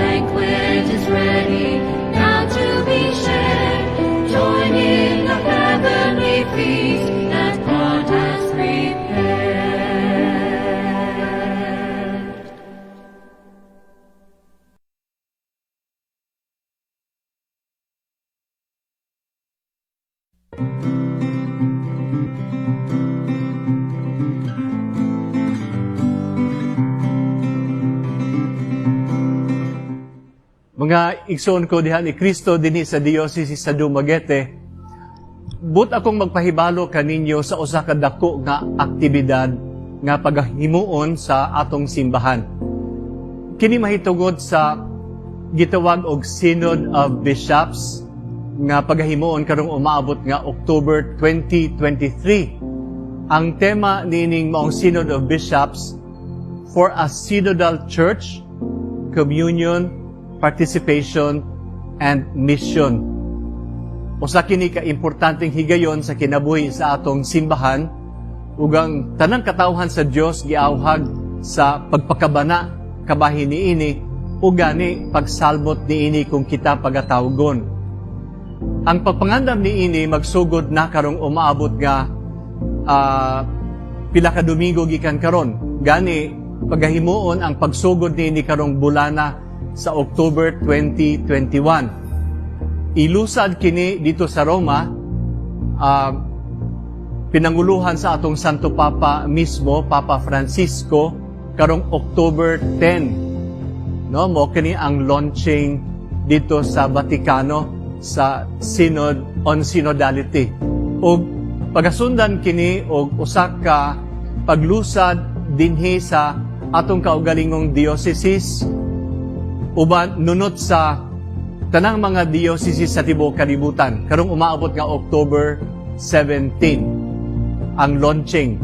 Banquet is ready now to be shared. Join in the heavenly feast that God has prepared. Mga igsoon ko diha ni Kristo dinhi sa Diocese sa Dumaguete, but akong magpahibalo kaninyo sa usa ka dako nga aktibidad nga pagahimuon sa atong simbahan. Kini mahitungod sa gitawag og Synod of Bishops nga pagahimuon karong umaabot nga October 2023. Ang tema niining maong Synod of Bishops, "For a Synodal Church, Communion, Participation, and Mission." Usa kini ka importanteng higayon sa kinabuhi sa atong simbahan ug ang tanang katawhan sa Dios giawhag sa pagpakabana kabahin niini ug gani pagsalmot niini kung kita pagatawgon. Ang pagpangandam niini magsugod na karong umaabot nga pila ka Domingo gikan karon. Gani pagahimuon ang pagsugod niini karong bulana sa October 2021. Ilusad kini dito sa Roma, pinanguluhan sa atong Santo Papa mismo, Papa Francisco, karong October 10. No, mo kini ang launching dito sa Vatikano sa Synod on Synodality. Ug pagasundan kini og usa ka paglusad dinhi sa atong kaugalingong dioceses uban nunot sa tanang mga dioceses sa tibuok kalibutan karong umaabot nga October 17 ang launching.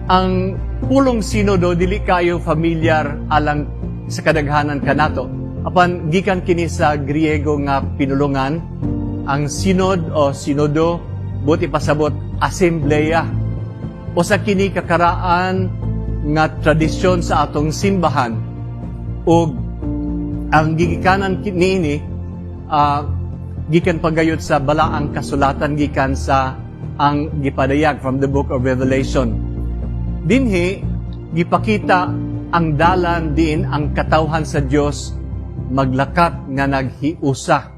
Ang pulong sinodo dili kayo familiar alang sa kadaghanan kanato. Apan gikan kini sa Griego nga pinulungan, ang synod o sinodo buot ipasabot asembleya. Usa kini kakaraan nga tradisyon sa atong simbahan ug ang gigikanan niini gikan pagayot sa balaang kasulatan, gikan sa ang gipadayag from the Book of Revelation. Dinhi gipakita ang dalan diin ang katawhan sa Dios maglakat nga naghiusa.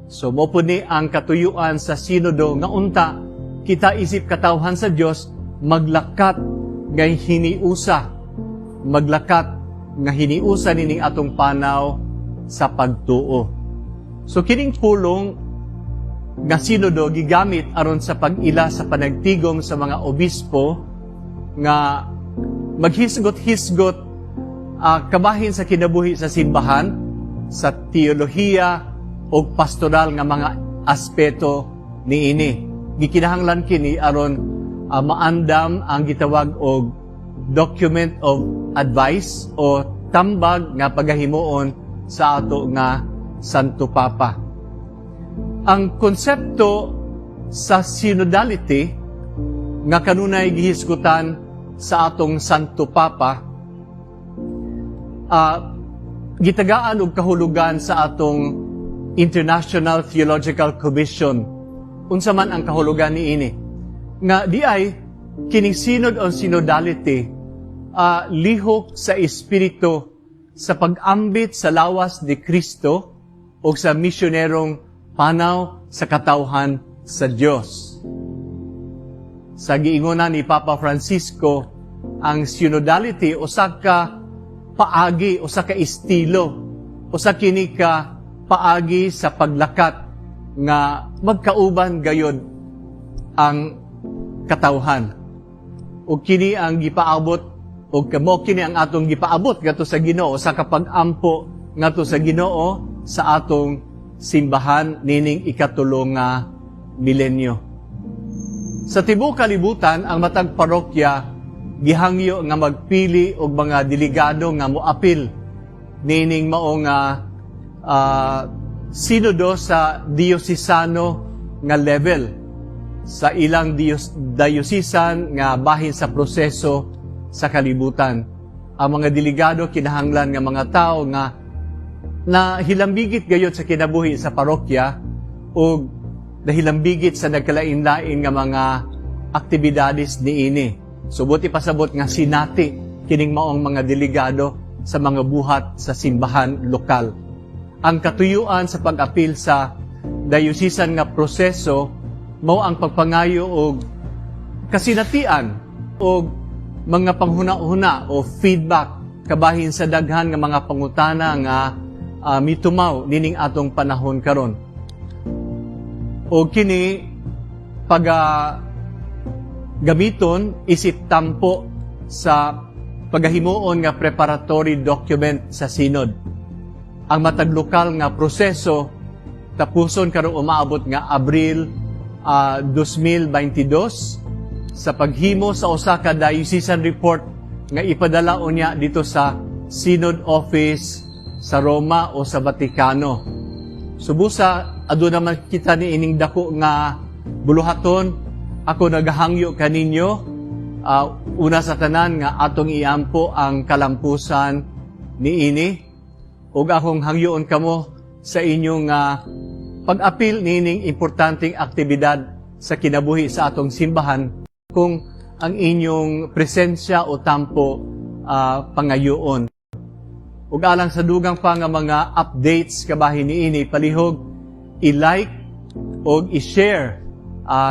So mo po ni ang katuyuan sa sinodo nga unta kita isip katawhan sa Dios maglakat nga hiniusa, maglakat nga hiniusa nining atong panaw sa pagtuo. So kining pulong nga sinodo gigamit aron sa pag-ila sa panagtigom sa mga obispo nga maghisgot-hisgot kabahin sa kinabuhi sa simbahan, sa teolohiya o pastoral nga mga aspeto niini. Gikinahanglan kini aron maandam ang gitawag og document of advice o tambag nga pagahimuon sa ato nga Santo Papa. Ang konsepto sa synodality nga kanunay gihisgutan sa atong Santo Papa gitagaan og kahulugan sa atong International Theological Commission. Unsa man ang kahulugan niini? Nga di ay kining synod on synodality lihok sa espiritu sa pag-ambit sa lawas ni Kristo o sa misyonerong panaw sa katawhan sa Dios. Sa giingonan ni Papa Francisco, ang synodality usa ka paagi, usa ka estilo, usa kini ka paagi sa paglakat nga magkauban gayod ang katawhan. Ug kini ang gipaabot ug kamo kini ang atong gipaabot ngadto sa Ginoo sa kapag-ampo ngadto sa Ginoo sa atong simbahan nining ikatulo nga milenyo. Sa tibuok kalibutan, ang matag parokya gihangyo nga magpili og mga delegado nga moapil nining mao nga sinodo sa diosesano nga level sa ilang diocesan nga bahin sa proseso sa kalibutan. Ang mga delegado kinahanglan nga mga tao nga Na hilambigit gayud sa kinabuhi sa parokya ug nahilambigit sa nagkalain-lain nga mga aktibidades niini. So buot ipasabot nga sinati kining maong mga delegado sa mga buhat sa simbahan lokal. Ang katuyuan sa pag-apil sa diocesan nga proseso mao ang pagpangayo og kasinatian og mga panghuna-huna o feedback kabahin sa daghan nga mga pangutana nga mitumaw nining atong panahon karon. O kini paga gamiton isip tampo sa pagahimuon nga preparatory document sa synod. Ang matag lokal nga proseso tapuson karong umaabot nga Abril 2022 sa paghimo sa usa ka diocesan report nga ipadala unya dito sa Synod Office sa Roma o sa Vatikano. Subusa aduna man kita ni ining dako nga buluhaton. Ako nagahangyo kaninyo, una sa tanan nga atong iampo ang kalampusan niini ug akong hangyoon kamo sa inyong pag-apil niining importanteng aktibidad sa kinabuhi sa atong simbahan kung ang inyong presensya o tampo pangayoon. Ug alang sa dugang pa nga mga updates kabahin niini, palihog i-like o i-share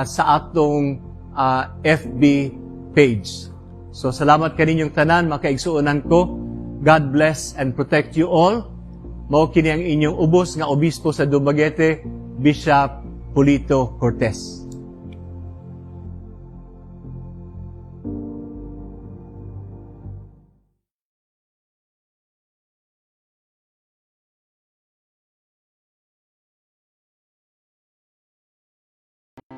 sa atong FB page. So salamat kaninyong tanan, makaigsuonan ko. God bless and protect you all. Mao kini ang inyong ubos nga obispo sa Dumaguete, Bishop Polito Cortez.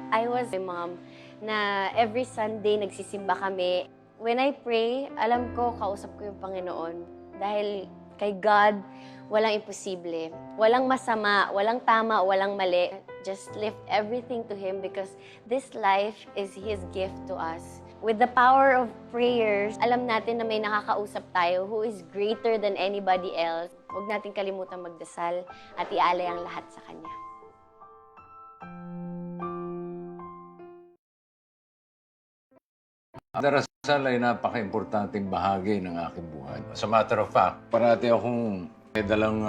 I was my mom na every Sunday nagsisimba kami. When I pray, alam ko kausap ko yung Panginoon. Dahil kay God, walang imposible. Walang masama, walang tama, walang mali. Just lift everything to Him because this life is His gift to us. With the power of prayers, alam natin na may nakakausap tayo who is greater than anybody else. Huwag natin kalimutan magdasal at ialay ang lahat sa Kanya. Ang darasal ay napaka-importanteng bahagi ng aking buhay. As a matter of fact, parati akong may dalang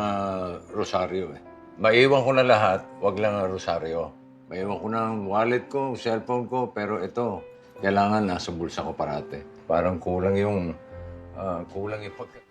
rosaryo eh. Maiwan ko na lahat, wag lang ang rosaryo. Maiwan ko na ang wallet ko, cellphone ko, pero ito, kailangan nasa bulsa ko parati. Parang kulang yung pagka.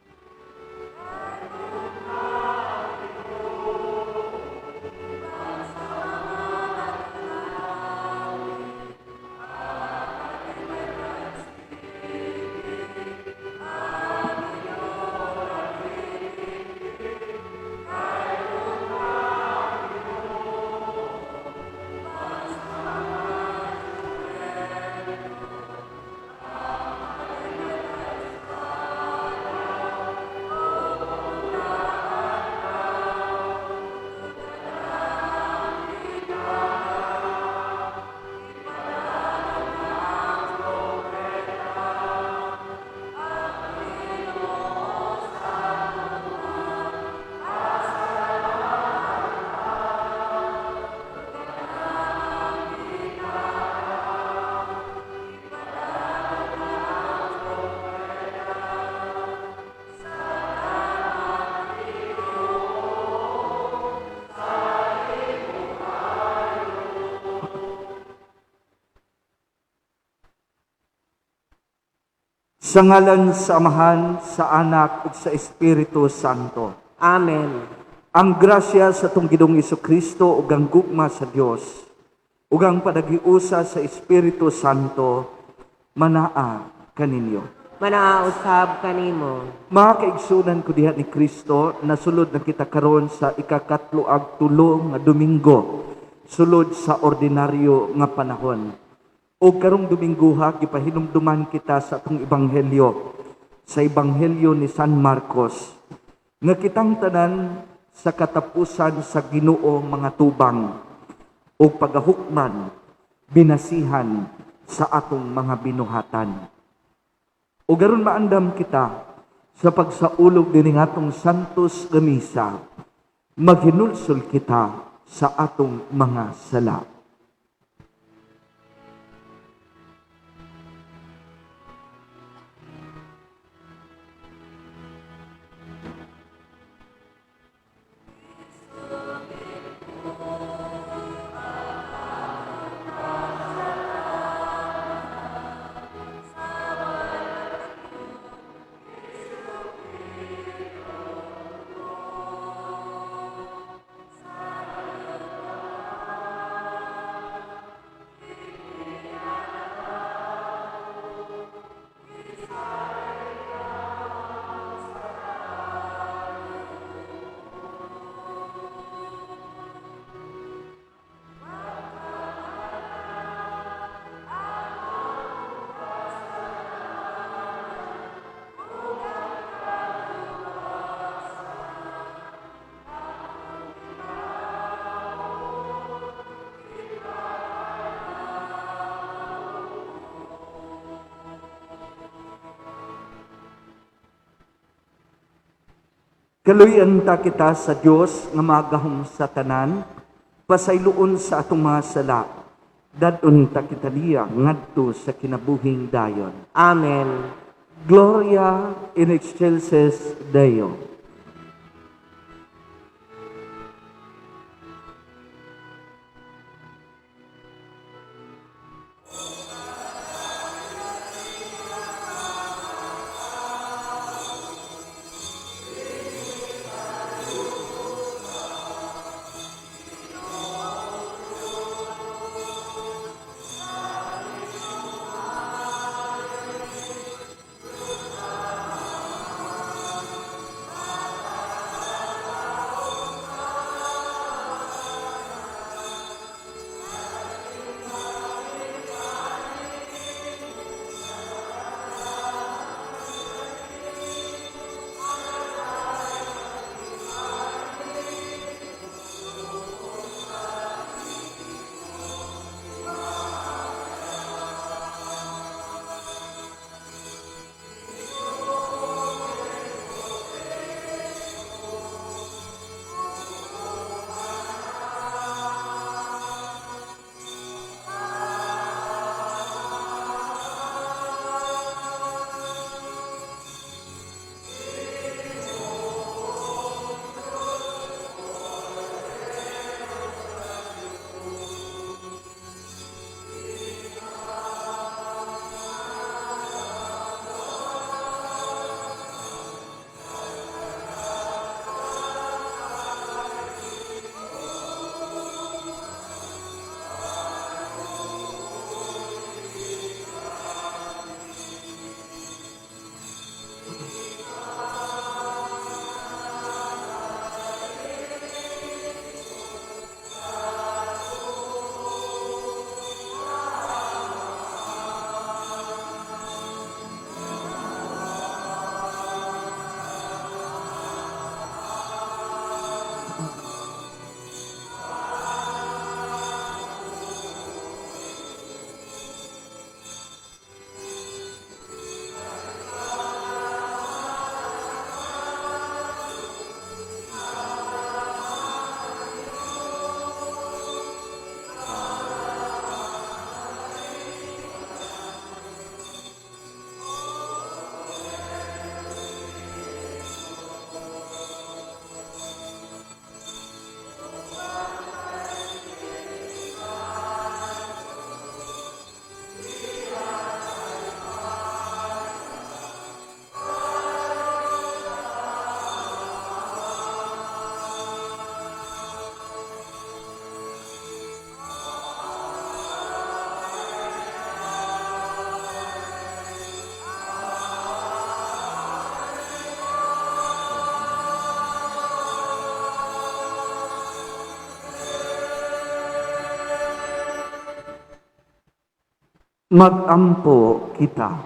Sa ngalan sa Amahan, sa Anak, ug sa Espiritu Santo. Amen. Ang grasya sa atong Ginoong Kristo ug ang gugma sa Dios ug ang panaghiusa sa Espiritu Santo manaa kaninyo. Manaa usab kanimo. Mga kaigsunan ko diha ni Kristo, nasulod na kita karon sa ikakatlo ag tulo nga Domingo, sulod sa ordinaryo nga panahon. O karong Dominguha, gipahinumduman kita sa atong ebanghelyo, sa ebanghelyo ni San Marcos, nga kitang tanan sa katapusan sa Ginoo mga tubang o pagahukman, binasihan sa atong mga binuhatan. O garon maandam kita sa pagsaulog din atong Santos nga Misa. Maghinulsol kita sa atong mga sala. Kaluyan ta kita sa Dios nga magahom sa tanan, pasayloon sa atong mga sala. Dadon ta kita niya ngadto sa kinabuhing dayon. Amen. Gloria in excelsis Deo. Magampo kita.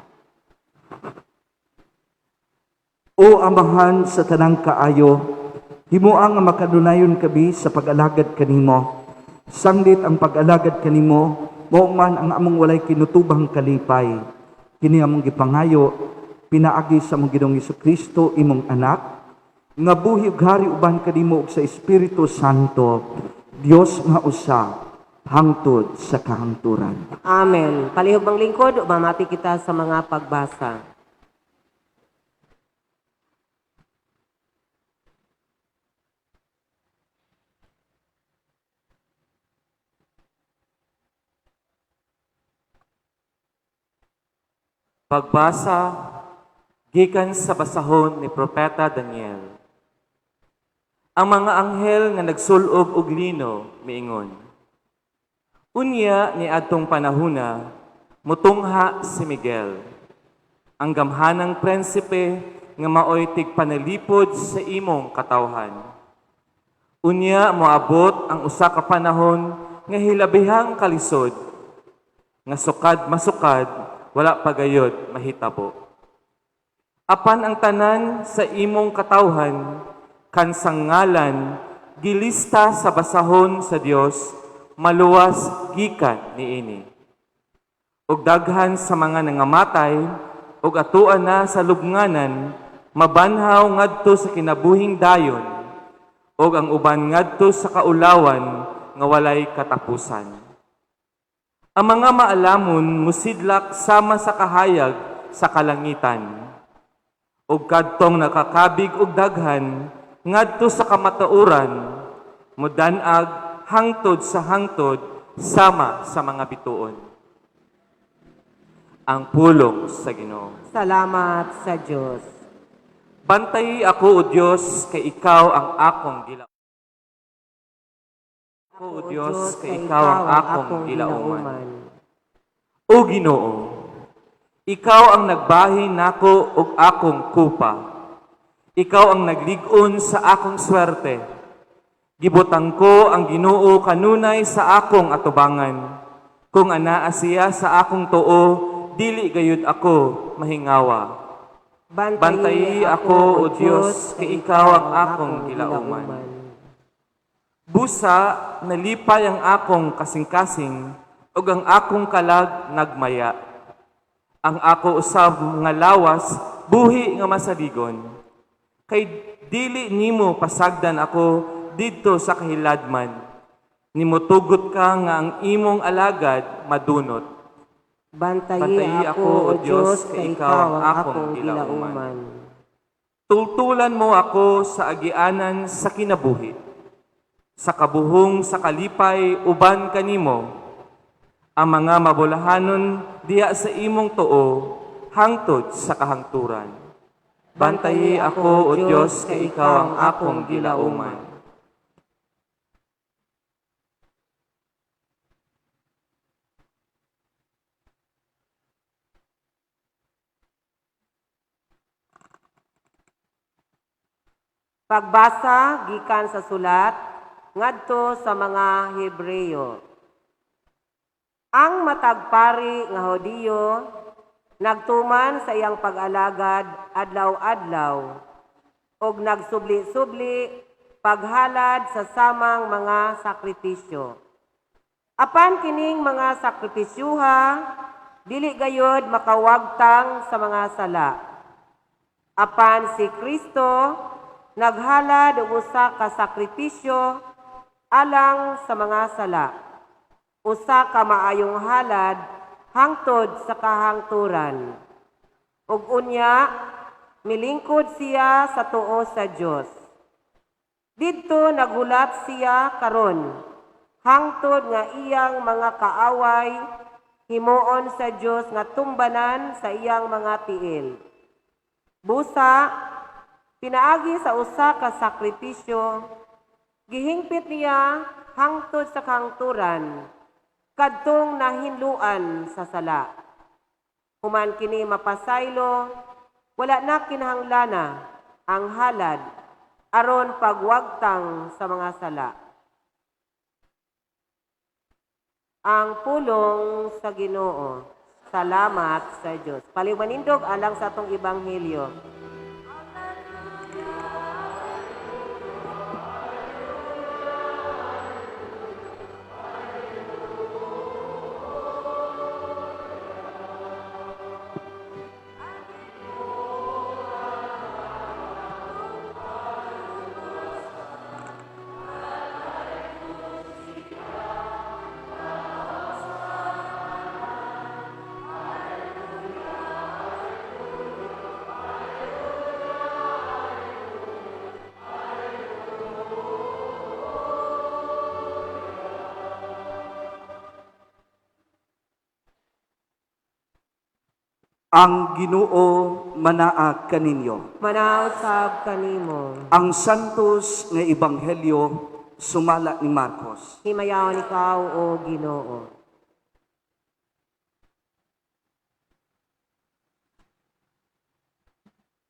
O Amahan sa tanang kaayo, himoa nga makadunayon kami sa pag-alagad kanimo. Sanglit ang pag-alagad kanimo, mao man ang among walay kinutubang kalipay. Kini among gipangayo, pinaagi sa among Ginoong Kristo, imong anak, nga buhi ug hari uban kanimo ug sa Espiritu Santo, Dios nga usa, hangtod sa kahangturan. Amen. Palihog bang lingkod, mamati kita sa mga pagbasa. Pagbasa gikan sa basahon ni Propeta Daniel. Ang mga anghel nga nagsulob og lino miingon. Unya ni adtong panahuna mutungha si Miguel, ang gamhanang prinsipe nga maoy tigpanalipod sa imong katawhan. Unya moabot ang usa ka panahon nga hilabihang kalisod, nga sukad masukad wala pa gayod mahitabo. Apan ang tanan sa imong katawhan kansang ngalan gilista sa basahon sa Dios maluwas gikan niini. Ug daghan sa mga nangamatay ug atoa na sa lubnganan mabanhaw ngadto sa kinabuhing dayon, ug ang uban ngadto sa kaulawan nga walay katapusan. Ang mga maalamon musidlak sama sa kahayag sa kalangitan, ug kadtong nakakabig og daghan ngadto sa kamatuoran mudan-ag hangtod sa hangtod sama sa mga bituon. Ang pulong sa Ginoo. Salamat sa Diyos. Bantayi ako, O Dios, kay ikaw ang akong gila. Ako, O Dios, kay ikaw ang akong gilauman. O Ginoo, ikaw ang nagbahin nako og akong kupa. Ikaw ang naglig-on sa akong swerte. Gibutang ko ang Ginoo kanunay sa akong atubangan. Kung anaa siya sa akong tuo, dili gayud ako mahingawa. Bantayi ako, O Dios, kay ikaw ang akong gilauman. Busa, nalipay ang akong kasing-kasing, ug ang akong kalag nagmaya. Ang ako usab nga lawas, buhi nga masaligon. Kay dili nimo pasagdan ako didto sa kahiladman. Nimutugot ka nga ang imong alagad madunot. Bantayi ako, O Diyos, kay ikaw ang akong gilauman. Tultulan mo ako sa agianan sa kinabuhi. Sa kabuhong sa kalipay uban kanimo. Ang mga mabulahanon diha sa imong tuo hangtod sa kahangturan. Bantayi ako, O Diyos, kay ikaw ang akong gilauman. Pagbasa gikan sa sulat ngadto sa mga Hebreyo. Ang matag pari nga Hudiyo nagtuman sa iyang pag-alagad adlaw-adlaw ug nagsubli-subli paghalad sa samang mga sakripisyo. Apan kining mga sakripisyuha dili gayod makawagtang sa mga sala. Apan si Kristo naghalad og usa ka sakripisyo alang sa mga sala. Usa ka maayong halad hangtod sa kahangturan. Ug unya milingkod siya sa tuo sa Dios. Didto naghulat siya karon hangtod nga iyang mga kaaway himuon sa Dios nga tumbanan sa iyang mga tiil. Busa pinaagi sa usa ka sakripisyo, gihingpit niya hangtod sa kahangturan, kadtong nahinluan sa sala. Human kini mapasaylo, wala na kinahanglana ang halad aron pagwagtang sa mga sala. Ang pulong sa Ginoo. Salamat sa Dios. Paliwanindog alang sa atong ebanghelyo. Ang Ginoo manaa kaninyo. Manaa usab kanimo. Ang Santos nga Ebanghelyo sumala ni Marcos. Himayaon ikaw, O Ginoo.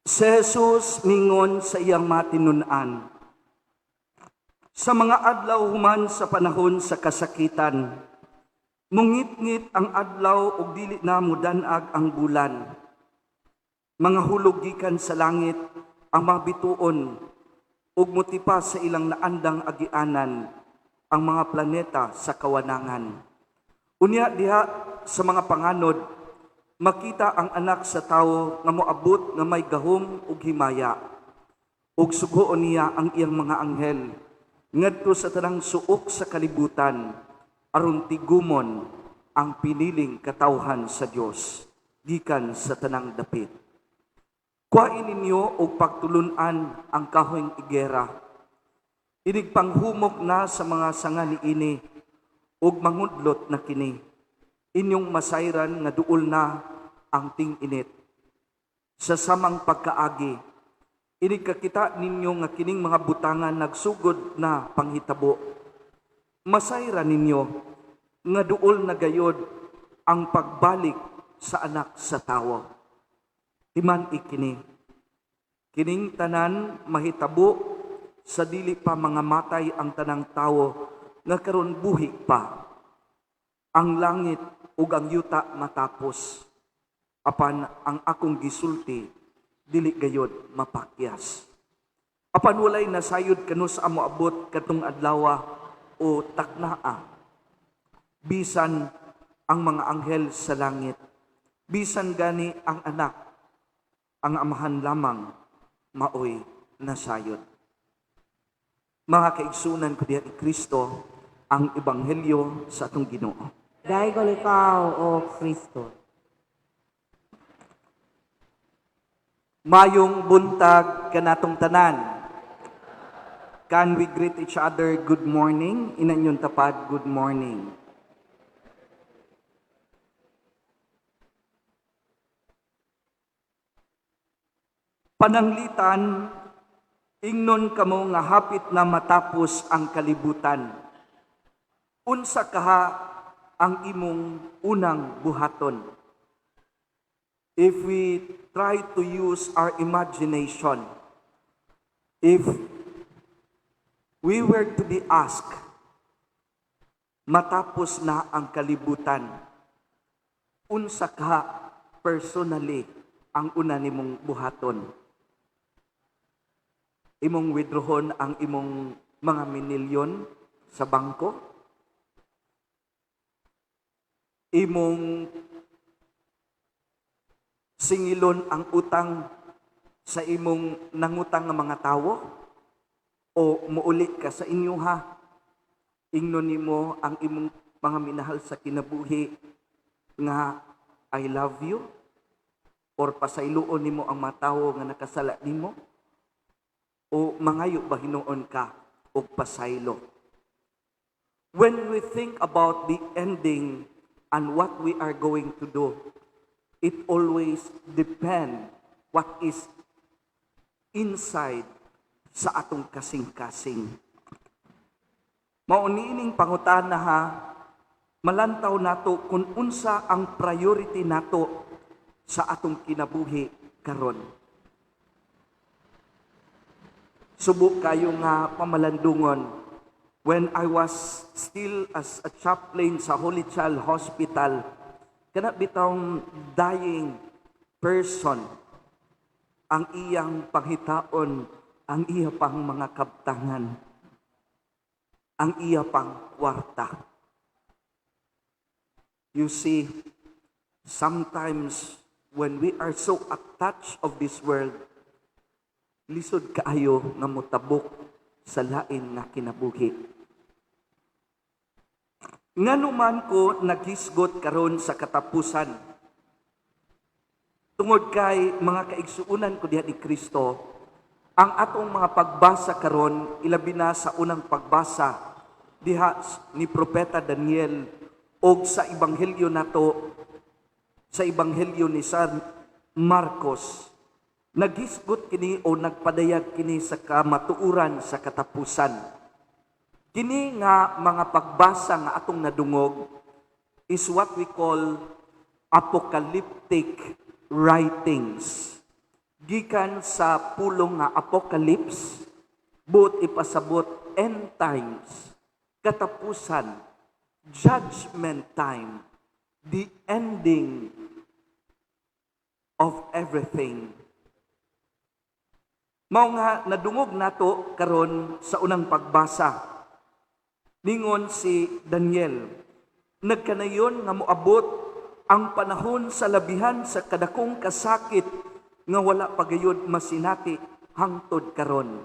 Si Jesus ningon sa iyang matinun-an, "Sa mga adlaw human sa panahon sa kasakitan, mungitngit ang adlaw ug dili na mudanag ang bulan. Mangahulog gikan sa langit ang mga bituon ug mutipa sa ilang naandang agianan ang mga planeta sa kawanangan. Unya diha sa mga panganod, makita ang Anak sa Tawo nga moabot nga may gahom ug himaya. Ug sugoon niya ang iyang mga anghel ngadto sa tanang suok sa kalibutan aron tigumon ang piniling katawhan sa Dios gikan sa tanang dapit. Kuhain ninyo og pagtulun-an ang kahoyng igera. Inig panghumok na sa mga sanga niini ug mangudlot na kini. Inyong masayran nga duol na ang ting-init. Sa samang pagkaagi, inig kakita ninyo nga kining mga butangan nagsugod na panghitabo, masayran ninyo nga duol na gayod ang pagbalik sa Anak sa Tawo. Timan-i kini. Kining tanan mahitabo sa dili pa mangamatay ang tanang tawo nga karon buhi pa. Ang langit ug ang yuta matapos, apan ang akong gisulti dili gayod mapakyas. Apan walay nasayod kanus-a moabot katong adlawa o taknaa, bisan ang mga anghel sa langit, bisan gani ang Anak, ang Amahan lamang maoy nasayod." Mga kaigsunan ko diha ni Kristo, ang ebanghelyo sa atong Ginoo. Daygon ikaw, O Kristo. Mayong buntag kanatong tanan. Can we greet each other good morning? Ingna inyong tapad, good morning. Pananglitan, ingnon kamo nga hapit na matapos ang kalibutan. Unsa kaha ang imong unang buhaton? If we try to use our imagination, if we were to be asked, matapos na ang kalibutan, unsa ka personally ang una nimong buhaton? Imong withdrawon ang imong mga minilyon sa bangko? Imong singilon ang utang sa imong nangutang nga mga tawo? O muuli ka sa inyo ha? Ingnon nimo ang imong mga minahal sa kinabuhi nga "I love you"? Or pasayloon nimo ang mga tawo nga nakasala nimo? O mangayo ba hinuon ka og pasaylo? When we think about the ending and what we are going to do, it always depend what is inside sa atong kasing-kasing. Mao niining pangutana ha, malantaw nato kung unsa ang priority nato sa atong kinabuhi karon. Subo kayo nga pamalandungon. When I was still as a chaplain sa Holy Child Hospital, kana bitawng dying person, ang iyang panghitaon, ang iya pang mga kabtangan, ang iya pang kwarta. You see, sometimes when we are so attached of this world, lisod kaayo nga motabok sa lain nga kinabuhi. Ngano man ko naghisgot karon sa katapusan? Tungod kay, mga kaigsuunan ko diha ni Kristo, ang atong mga pagbasa karon, ilabi na sa unang pagbasa diha ni Propeta Daniel og sa ebanghelyo nato, Sa Ebanghelyo ni San Marcos, naghisgot kini o nagpadayag kini sa kamatuoran sa katapusan. Kini nga mga pagbasa nga atong nadungog is what we call apocalyptic writings. Gikan sa pulong nga apocalypse, buot ipasabot end times, katapusan, judgment time, the ending of everything. Mao nga nadungog nato karon sa unang pagbasa. Ningon si Daniel, nagkanayon nga moabot ang panahon sa labihan sa kadakong kasakit nga wala pa gayud masinati hangtod karon.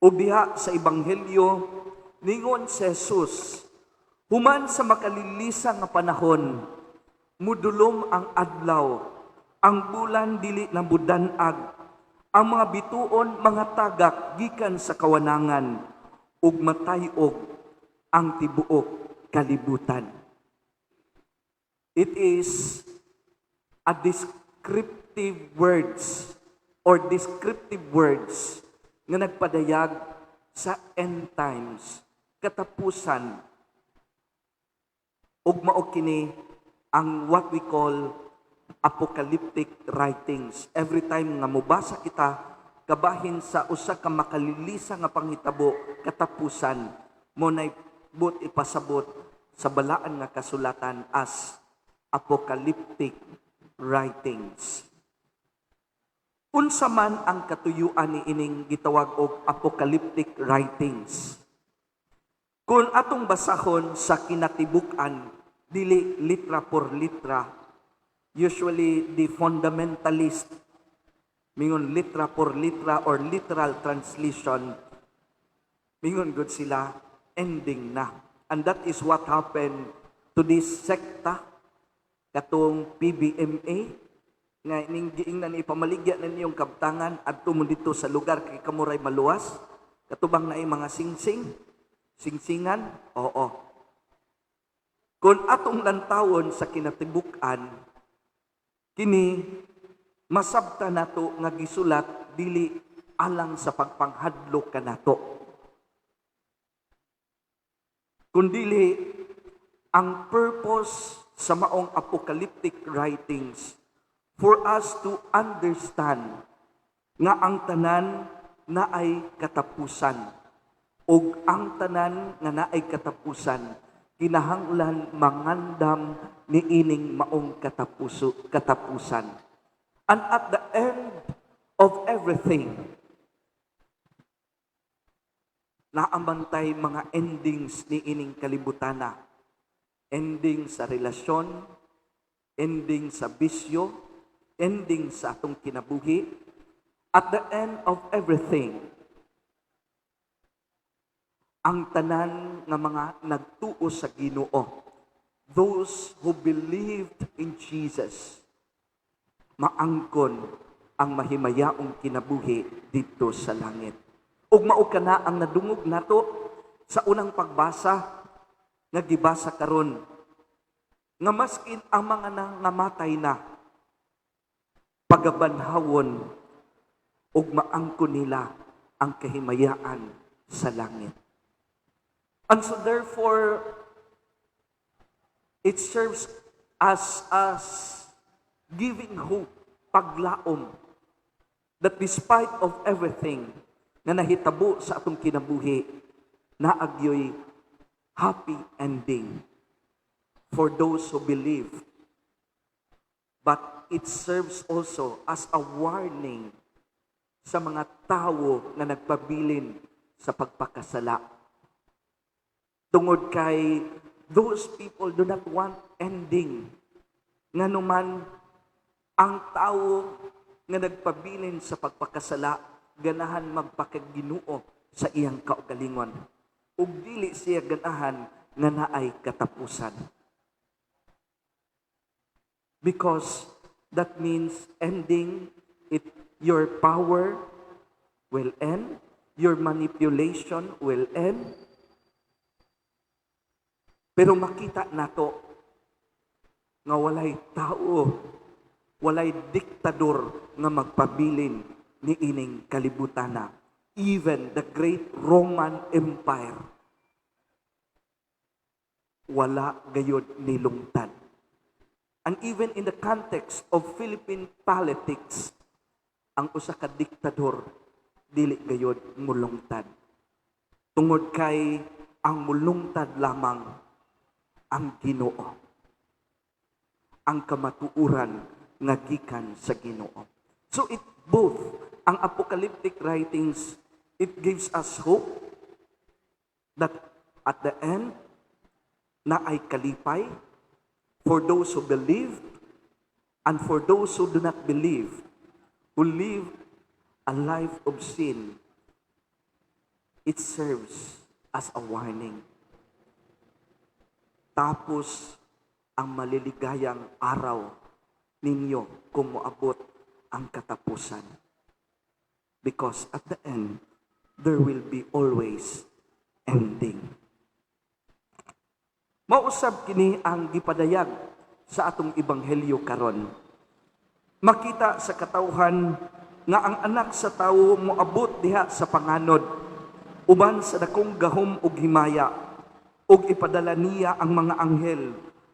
Ug diha sa Ebanghelyo, ningon si Jesus, human sa makalilisa nga panahon, mudulom ang adlaw, ang bulan dili na mudan-ag, ang mga bituon mga tagak gikan sa kawanangan, ug matay-og ang tibuok kalibutan. It is a descriptive words or descriptive words nga nagpadayag sa end times, katapusan, ug mao kini ang what we call apocalyptic writings. Every time nga mobasa kita kabahin sa usa ka makalilisa nga panghitabo, katapusan, mao nay buot ipasabot sa balaan nga kasulatan as apocalyptic writings. Unsa man ang katuyuan ni ining gitawag og apocalyptic writings? Kung atong basahon sa kinatibuk-an, dili litra por litra, usually the fundamentalist mingon litra por litra or literal translation, mingon gud sila ending na. And that is what happened to this sekta, katong PBMA, nga ining giingnan ipamaligya na niyong kabtangan, adto mo dito sa lugar kay kamuray maluwas, katubang naay mga singsing, singsingan, oo. Kung atong lantawon sa kinatibuk-an, kini masabta nato nga gisulat dili alang sa pagpanghadlok kanato. Kundili ang purpose sa maong apocalyptic writings for us to understand nga ang tanan naay katapusan, ug ang tanan nga naay katapusan kinahanglan mangandam niining maong katapusan. And at the end of everything, naamantay mga endings ni ining kalibutana. Ending sa relasyon, ending sa bisyo, ending sa atong kinabuhi. At the end of everything, ang tanan nga mga nagtuo sa Ginoo, those who believed in Jesus, maangkon ang mahimayaong kinabuhi dito sa langit. Ug mao kana ang nadungog nato sa unang pagbasa nga gibasa karon, nga maskin ang mga nangamatay na pagabanhawon ug maangkon nila ang kahimayaan sa langit. And so therefore, it serves as giving hope, paglaom, that despite of everything na nahitabo sa atong kinabuhi, naagyoy happy ending for those who believe. But it serves also as a warning sa mga tawo nga nagpabilin sa pagpakasala. Tungod kay those people do not want ending. Nganuman ang tawo nga nagpabilin sa pagpakasala, ganahan magpakaginoo sa iyang kaugalingon. Ug dili siya ganahan nga naay katapusan. Because that means ending it, your power will end, your manipulation will end. Pero makita nato Nga walay tao, walay diktador nga magpabilin ni ining kalibutana. Even the great Roman Empire, wala gayod nilungtad. And even in the context of Philippine politics, ang usa ka diktador dili gayod mulungtad. Tungod kay ang mulungtad lamang ang Ginoo. Ang kamatuoran nga gikan sa Ginoo. So it both ang apocalyptic writings, it gives us hope that at the end naay kalipay for those who believe and for those who do not believe, who live a life of sin, it serves as a warning. Tapos ang maliligayang araw ninyo kung moabot ang katapusan. Because at the end, there will be always ending. Mausab kini ang gipadayag sa atong ebanghelyo karon. Makita sa katawhan nga ang Anak sa Tawo moabot diha sa panganod uban sa dakong gahom ug himaya, ug ipadala niya ang mga anghel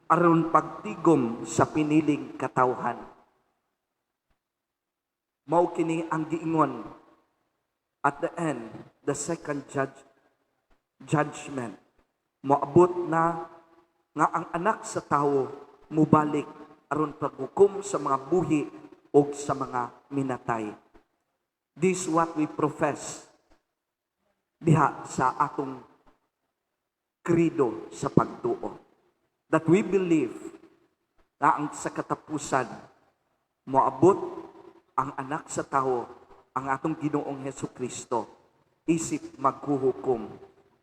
aron pagtigom sa piniling katawhan. Mao kini ang giingon at the end, the second judgment. Moabot na nga ang Anak sa Tawo mubalik aron paghukom sa mga buhi ug sa mga minatay. This what we profess diha sa atong credo sa pagtuo. That we believe na ang sa katapusan moabot ang Anak sa Tawo, ang atong Ginoong Hesus Kristo, isip maghuhukom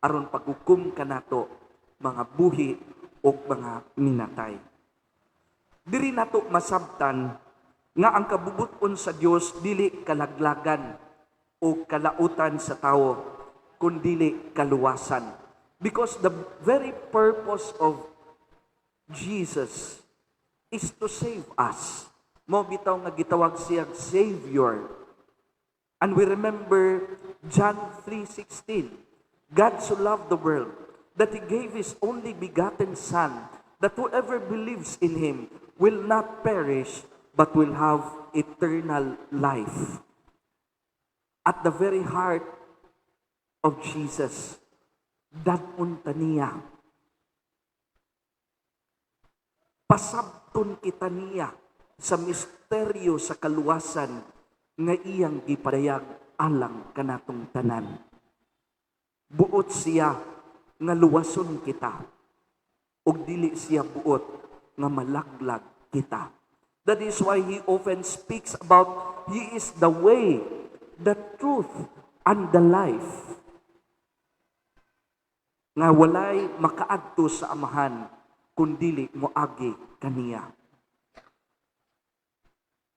aron paghukom kanato mga buhi o mga minatay. Diri nato masabtan nga ang kabubut-on sa Dios dili kalaglagan o kalautan sa tawo, kundili kaluwasan. Because the very purpose of Jesus is to save us. Mao bitaw nga gitawag siya Savior. And we remember John 3:16. "God so loved the world that He gave His only begotten Son, that whoever believes in Him will not perish, but will have eternal life." At the very heart of Jesus, dad-on ta niya. Pasabton kita niya sa misteryo sa kaluwasan nga iyang gipadayag alang kanatong tanan. Buot siya nga luwason kita ug dili siya buot nga malaglag kita. That is why he often speaks about he is the way, the truth, and the life. Nga walay makaadto sa Amahan kung dili moagi kaniya.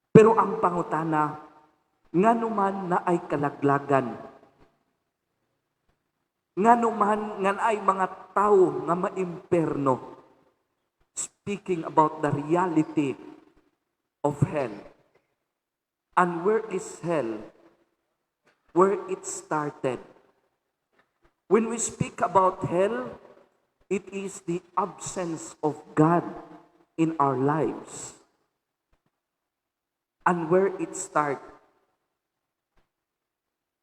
Pero ang pangutana, ngano man naay kalaglagan? Ngano man nga naay mga tao nga maimperno? Speaking about the reality of hell. And where is hell? Where it started. When we speak about hell, it is the absence of God in our lives. And where it start,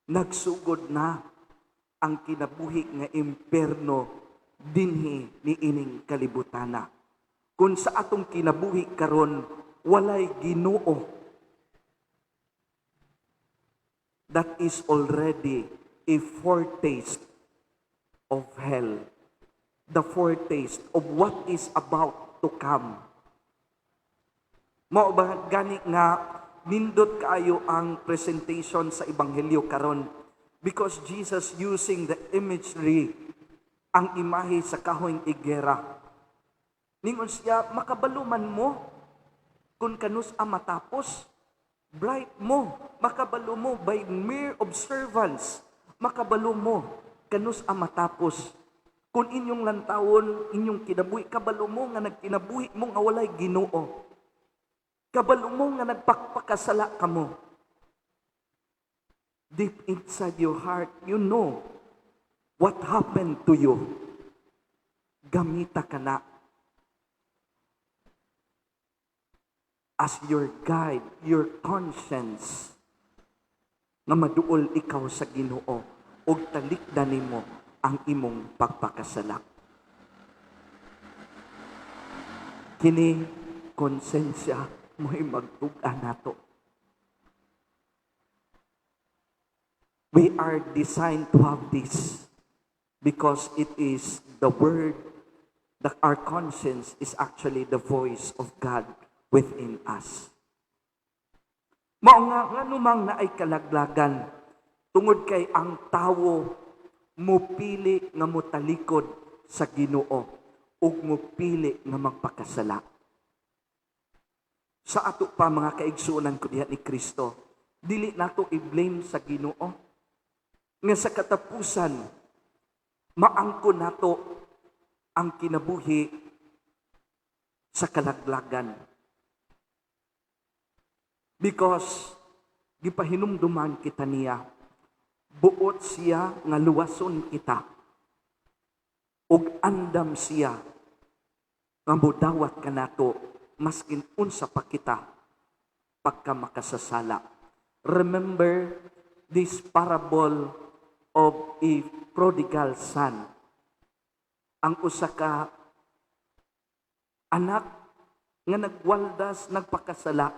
nagsugod na ang kinabuhi nga imperno dinhi ni ining kalibutana. Kung sa atong kinabuhi karon walay Ginoo, that is already a foretaste of hell. The foretaste of what is about to come. Mao ba gani nga nindot kaayo ang presentation sa ebanghelyo karon, because Jesus using the imagery, ang imahe sa kahoy igera. Ningon siya, "Makabalo man mo kung kanus-a matapos. Bright mo, makabalo mo by mere observance, makabalo mo kanus-a matapos." Kung inyong lantawon, inyong kinabuhi, kabalo mo nga nagkinabuhi mo nga walay Ginoo. Kabalo mo nga nagpakpakasala kamo. Deep inside your heart, you know what happened to you. Gamita ka na as your guide, your conscience, nga maduol ikaw sa Ginoo ug talikdan nimo ang imong pagpakasala. Kini konsensya mo'y magtug-an nato. We are designed to have this because it is the word that our conscience is actually the voice of God within us. Mao nga nganumang naay kalaglagan tungod kay ang tawo mupili nga motalikod sa Ginoo ug mupili nga magpakasala. Sa ato pa, mga kaigsuonan ko diha ni Kristo, dili nato i-blame sa Ginoo nga sa katapusan maangkon nato ang kinabuhi sa kalaglagan. Because gipahinumduman kita niya, buot siya nga luwason kita ug andam siya nga modawat kanato maskin unsa pa kita pagka makasasala. Remember this parable of a prodigal son. Ang usa ka anak nga nagwaldas, nagpakasala,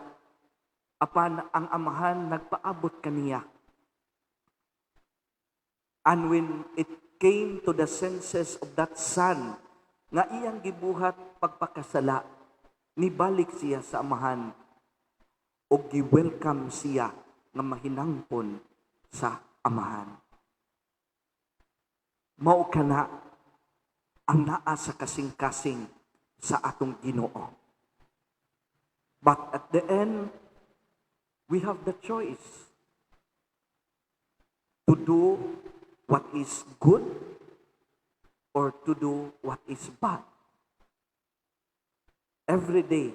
apan ang amahan nagpaabot kaniya. And when it came to the senses of that son, nga iyang gibuhat pagpakasala, nibalik siya sa amahan o gi-welcome siya nga mahinangpon sa amahan. Mao kana ang naa sa kasing-kasing sa atong Ginoo. But at the end, we have the choice to do what is good or to do what is bad. Every day,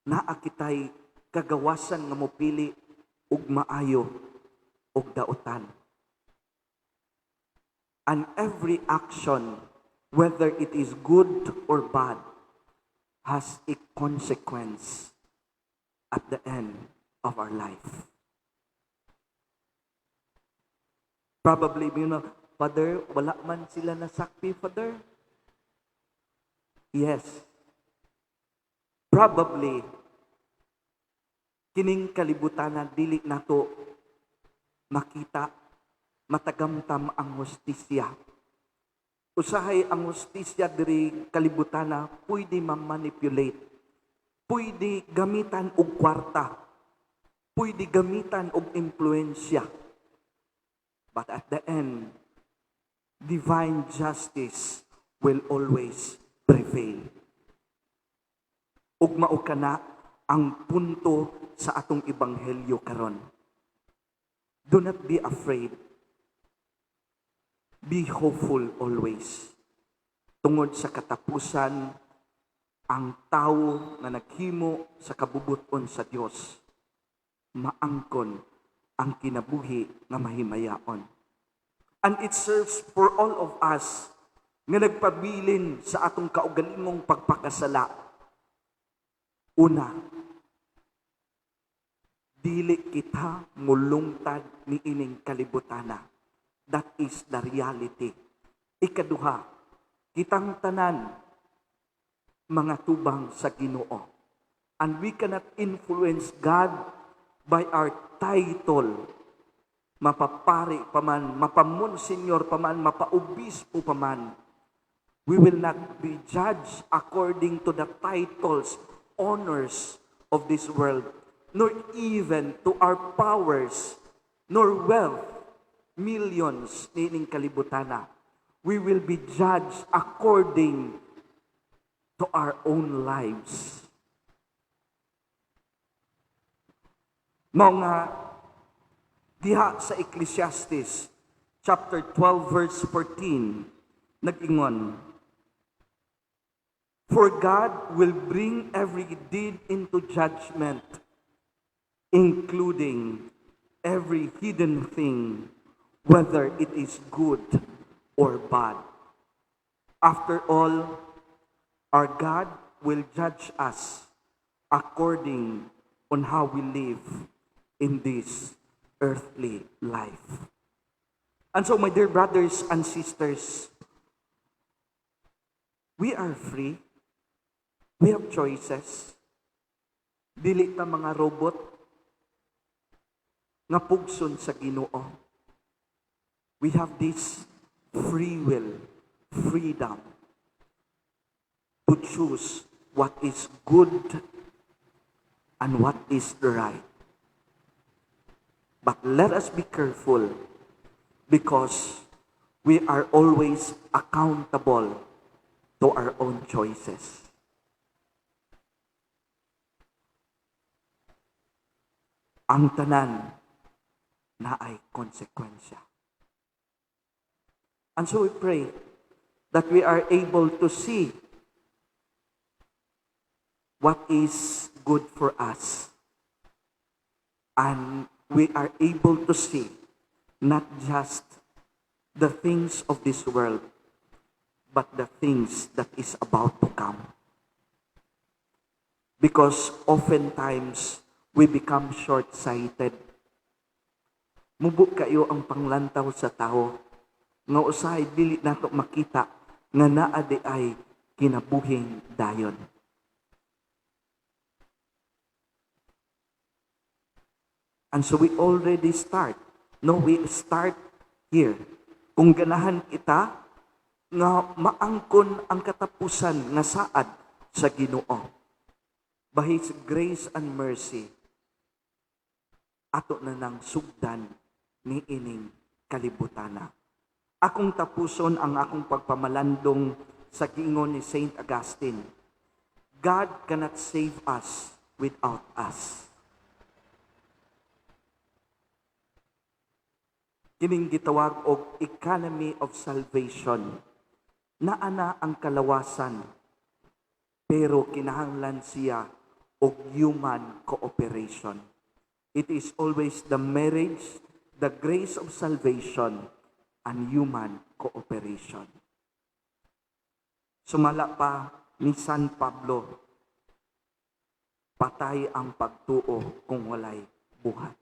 naa kitay kagawasan nga mopili og maayo og dautan. And every action, whether it is good or bad, has a consequence at the end of our life. Probably, "Father, wala man sila nasakpi, Father." Yes. Probably, kining kalibutan na dili nato makita, matagamtam ang hustisya. Usahay ang hustisya diri kalibutana pwede ma-manipulate. Pwede gamitan og kwarta. Pwede gamitan og impluensya. But at the end, divine justice will always prevail. Ug mao kana ang punto sa atong ebanghelyo karon. Do not be afraid. Be hopeful always. Tungod sa katapusan, ang tawo nga naghimo sa kabubuton sa Dios, maangkon ang kinabuhi nga mahimayaon. And it serves for all of us nga nagpabilin sa atong kaugalingong pagpakasala. Una, dili kita mulungtad ni ining kalibutana. That is the reality. Ikaduha, kitang tanan mga tubang sa Ginoo. And we cannot influence God by our title. Mapapari pa man, mapamonsenyor pa man, mapaobispo pa man. We will not be judged according to the titles, honors of this world, nor even to our powers, nor wealth, millions niining kalibutana. We will be judged according to our own lives. Mao nga diha sa Ecclesiastes chapter 12 verse 14, Nag-ingon, "For God will bring every deed into judgment, including every hidden thing, whether it is good or bad. After all, our God will judge us according on how we live in this earthly life." And so, my dear brothers and sisters, we are free. We have choices. Dili ta mga robot nga pugson sa Ginoo. We have this free will, freedom to choose what is good and what is right. But let us be careful because we are always accountable to our own choices. Ang tanan naay konsekwensya. And so we pray that we are able to see what is good for us. And we are able to see not just the things of this world, but the things that is about to come. Because oftentimes, we become short-sighted. Mubo kaayo ang panglantaw sa tao, nga usahay dili nato makita nga naa diay kinabuhing dayon. And so we already start. No, we start here. Kung ganahan kita nga maangkon ang katapusan nga saad sa Ginoo. By His grace and mercy, ato na nang sugdan ni ining kalibutana. Akong tapuson ang akong pagpamalandong sa giingon ni Saint Augustine. God cannot save us without us. Kining gitawag og economy of salvation. Naa na ang kalawasan, pero kinahanglan siya og human cooperation. It is always the marriage, the grace of salvation, and human cooperation. Sumala pa ni San Pablo, patay ang pagtuo kung walay buhat.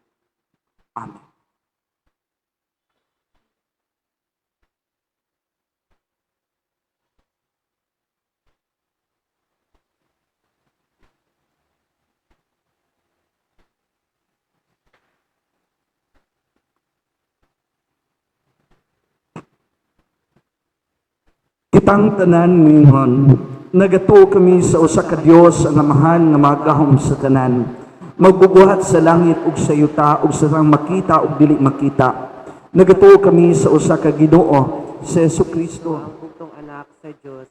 Amen. Kitang tanan mingon, nagatuo kami sa usa ka Dios ang Amahan nga magahom sa tanan, magbubuhat sa langit ug sa yuta ug sa tanang makita ug dili makita. Nagatuo kami sa usa ka Ginoo, sa Hesukristo, Ang bugtong anak sa Dios,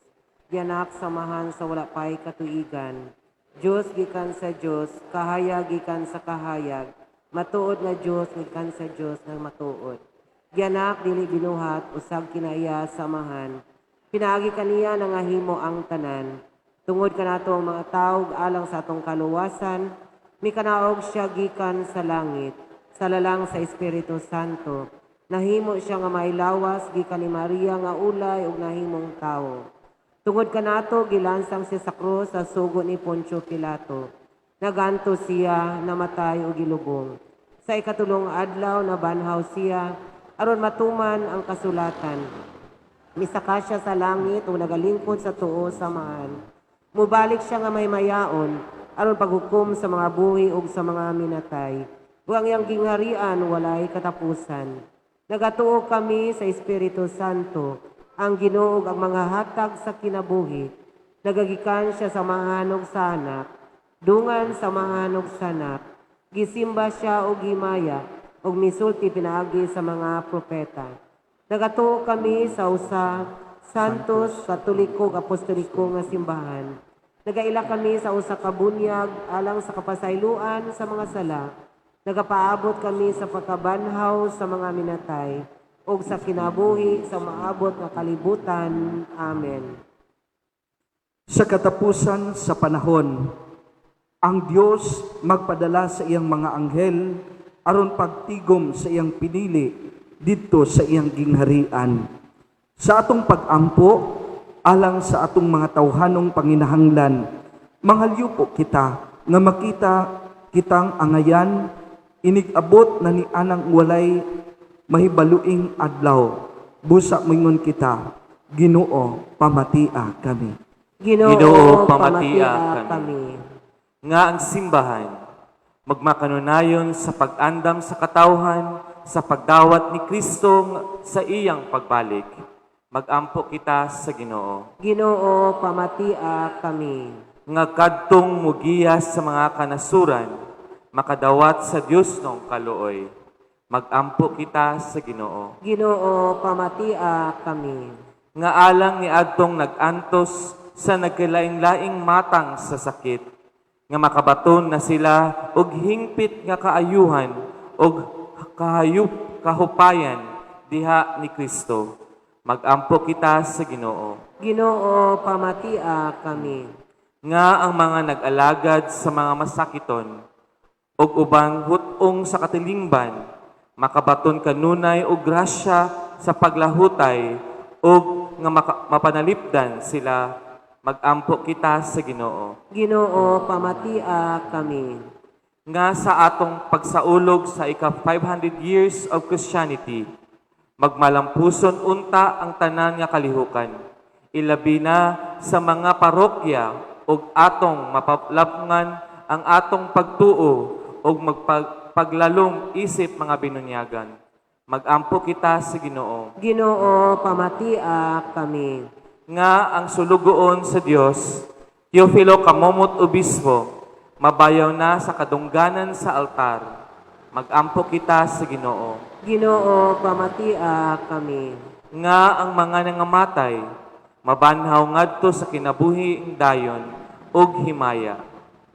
gianak sa Amahan sa wala pay katuigan. Dios gikan sa Dios, kahayag gikan sa kahayag, matuod nga Dios gikan sa Dios nga matuod. Gianak dili binuhat, usab kinaiya sa Amahan. Pinaagi kaniya nangahimo ang tanan. Tungod kanato ang mga tawo alang sa atong kaluwasan, mikanaog siya gikan sa langit, sa lalang sa Espiritu Santo. Nahimo siya nga mailawas gikan ni Maria nga ulay ug nahimong tawo. Tungod kanato gilansang siya sa krus sa sugo ni Poncio Pilato. Naganto siya, namatay ug gilubong. Sa ikatulong adlaw nabanhaw siya aron matuman ang kasulatan. Misaka siya sa langit ug nagalingkod sa tuo sa Amahan. Mubalik siya nga may mayaon aron paghukom sa mga buhi ug sa mga minatay. Ug ang iyang gingharian walay katapusan. Nagatuo kami sa Espiritu Santo, ang Ginoo ug ang mga hatag sa kinabuhi. Nagagikan siya sa Amahan ug sa Anak, dungan sa Amahan ug sa Anak. Gisimba siya og himaya ug misulti pinaagi sa mga propeta. Nagatuo kami sa usa Santos, Katoliko ug Apostoliko nga simbahan. Nagaila kami sa usa ka bunyag alang sa kapasayloan sa mga sala. Nagapaabot kami sa pagkabanhaw sa mga minatay ug sa kinabuhi sa maabot nga kalibutan. Amen. Sa katapusan sa panahon, ang Dios magpadala sa iyang mga anghel aron pagtigom sa iyang pinili didto sa iyang gingharian. Sa atong pag-ampo, alang sa atong mga tawhanong panginahanglan, mangalyo po kita nga makita kitang angayan inig-abot na ni anang walay mahibaluing adlaw. Busa moingon kita, Ginoo, pamatia kami. Ginoo, Ginoo, pamatia pamatia kami. kami. Nga ang simbahan magmakanunayon sa pag-andam sa katawhan sa pagdawat ni Kristo sa iyang pagbalik. Magampo kita sa Ginoo. Ginoo, pamatia kami. Nga kadtong mugiya sa mga kanasuran, makadawat sa Dios nong kaluoy. Magampo kita sa Ginoo. Ginoo, pamatia kami. Nga alang ni adtong nag-antos sa nagkalaing-laing matang sa sakit, nga makabaton na sila og hingpit nga kaayuhan og kahayop kahupayan diha ni Kristo. Magampo kita sa Ginoo. Ginoo, pamatia kami. Nga ang mga nag-alagad sa mga masakiton ug ubang hut-ong sa katilingban makabaton kanunay og grasya sa paglahutay ug nga mapanalipdan sila. Magampo kita sa Ginoo. Ginoo, pamatia kami. Nga sa atong pagsaulog sa ika 500 years of Christianity, magmalampuson unta ang tanan nga kalihukan, ilabi na sa mga parokya, ug atong mapalabngan ang atong pagtuo ug magpaglalom isip mga binunyagan. Magampo kita sa Ginoo. Ginoo, pamatia kami. Nga ang sulugoon sa Dios, Teofilo Camomot Obispo, mabayaw na sa kadungganan sa altar. Magampo kita sa Ginoo. Ginoo, pamatia kami. Nga ang mga nangamatay mabanhaw ngadto sa kinabuhi dayon ug himaya.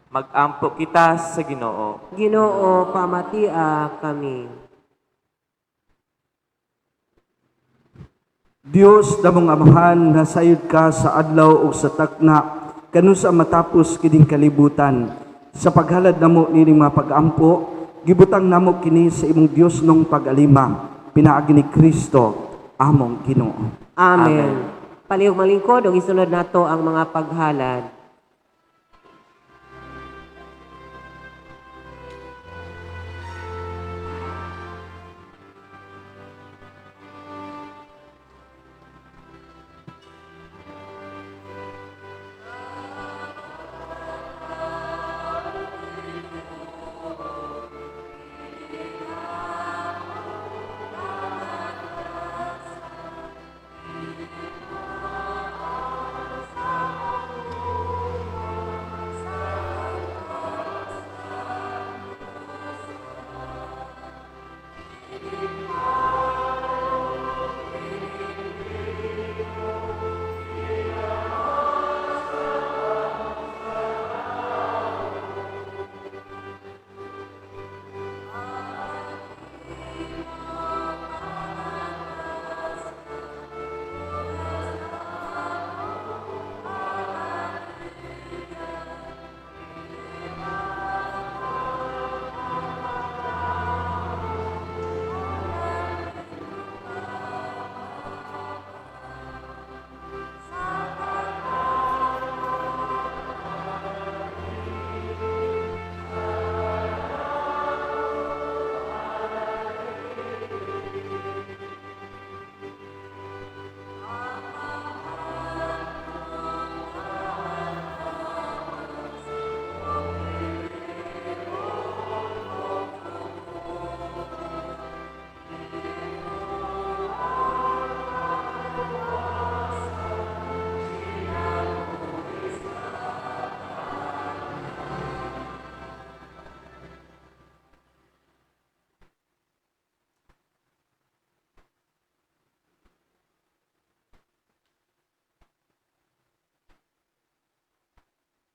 Magampo kita sa Ginoo. Ginoo, pamatia kami. Dios damong Amahan, nasayod ka sa adlaw ug sa takna kanusa matapos kining kalibutan. Sa paghalad namo nining mga pag-ampo, gibutang namo kini sa imong Dios nong pag-alima, pinaagi ni Kristo among Ginoo. Amen. Palihog malingkod ug isunod nato ang mga paghalad.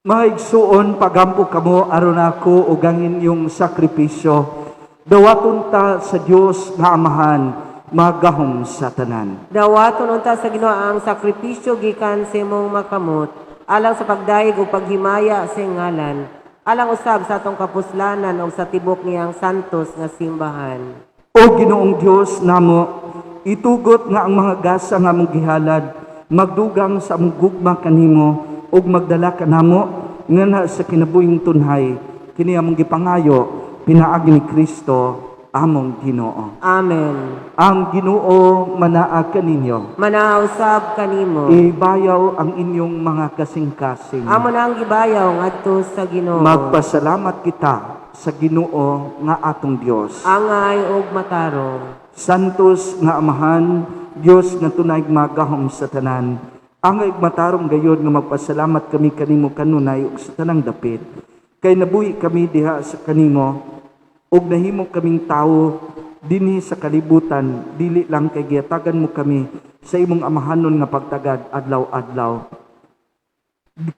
Maigsuon, pagampo kamo aron ako ug ang inyong sakripisyo. Dawaton ta sa Dios nga Amahan. magahom sa tanan. Dawaton unta sa Ginoo ang sakripisyo gikan sa imong makamot alang sa pagdayeg ug paghimaya sa iyang ngalan, alang usab sa atong kapuslanan ug sa tibok niyang santos nga simbahan. O Ginoong Dios namo, itugot nga ang mga gasa nga among gihalad magdugang sa among gugma kanimo ug magdala kanamo nganha sa kinabuhing tunhay, kini among gipangayo pinaagi ni Kristo among Ginoo. Amen. Ang Ginoo manaa kaninyo. Manausab kanimo. Ibayaw ang inyong mga kasing-kasing. Amo na ang gibayaw ngadto sa Ginoo. Magpasalamat kita sa Ginoo nga atong Dios. Angay ug matarong. Santos nga Amahan, Dios nga tunay magahom sa tanan. Angay ug matarong gayod nga magpasalamat kami kanimo kanunay ug sa tanang dapit. Kay nabuhi kami diha sa kanimo ug nahimo kaming tawo dinhi sa kalibutan, dili lang kay gihatagan mo kami sa imong amahanon nga pagtagad adlaw-adlaw,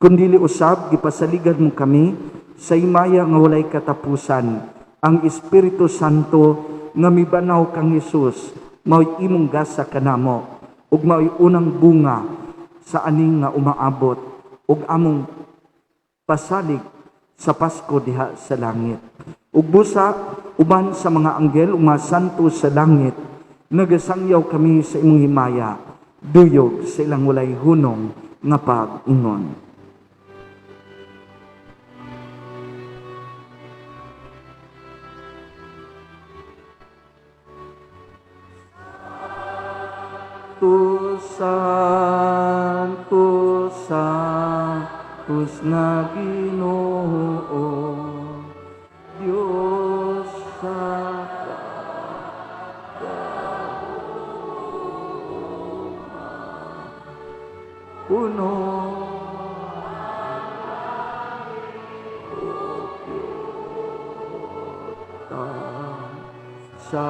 kundili usab gipasaligan mo kami sa himaya nga walay katapusan. Ang Espiritu Santo nga mibanaw kang Hesus mao'y imong gasa kanamo ug mao'y unang bunga sa aning nga umaabot ug among pasalig sa Pasko diha sa langit. Ug busa uban sa mga anghel ug mga santo sa langit, nagasangyaw kami sa imong himaya, duyog sa ilang walay hunong nga pag-ingon. Santo, Santos nga Ginoo, Dios sa puno sa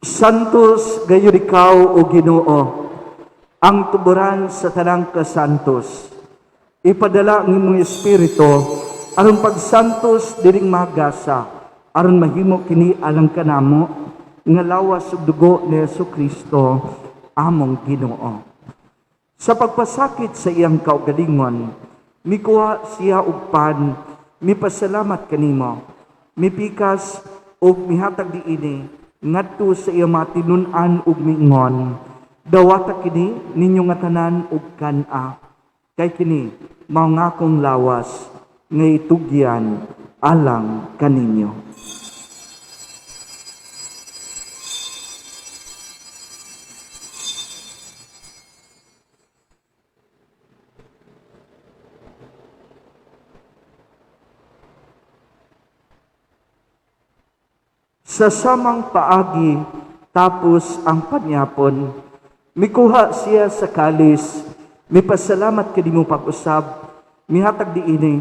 Santos gayud ikaw, o Ginoo, ang tuburan sa tanang kasantos. Ipadala ang imong espiritu aron pagsantos diring magasa, aron mahimo kini alang kanamo nga lawas ug dugo ni Jesu Kristo among Ginoo. Sa pagpasakit sa iyang kaugalingon, mikuha siya og pan, mipasalamat kanimo, mipikas ug mihatag diini ngadto sa iyang mga tinun-an ug miingon, "Dawata kini ninyo nga tanan ug kan-a, kay kini mao nga akong lawas nga itugyan alang kaninyo." Sa samang paagi, tapos ang panyapon, mikuha siya sa kalis, mipasalamat kanimo pag-usab, mihatag diini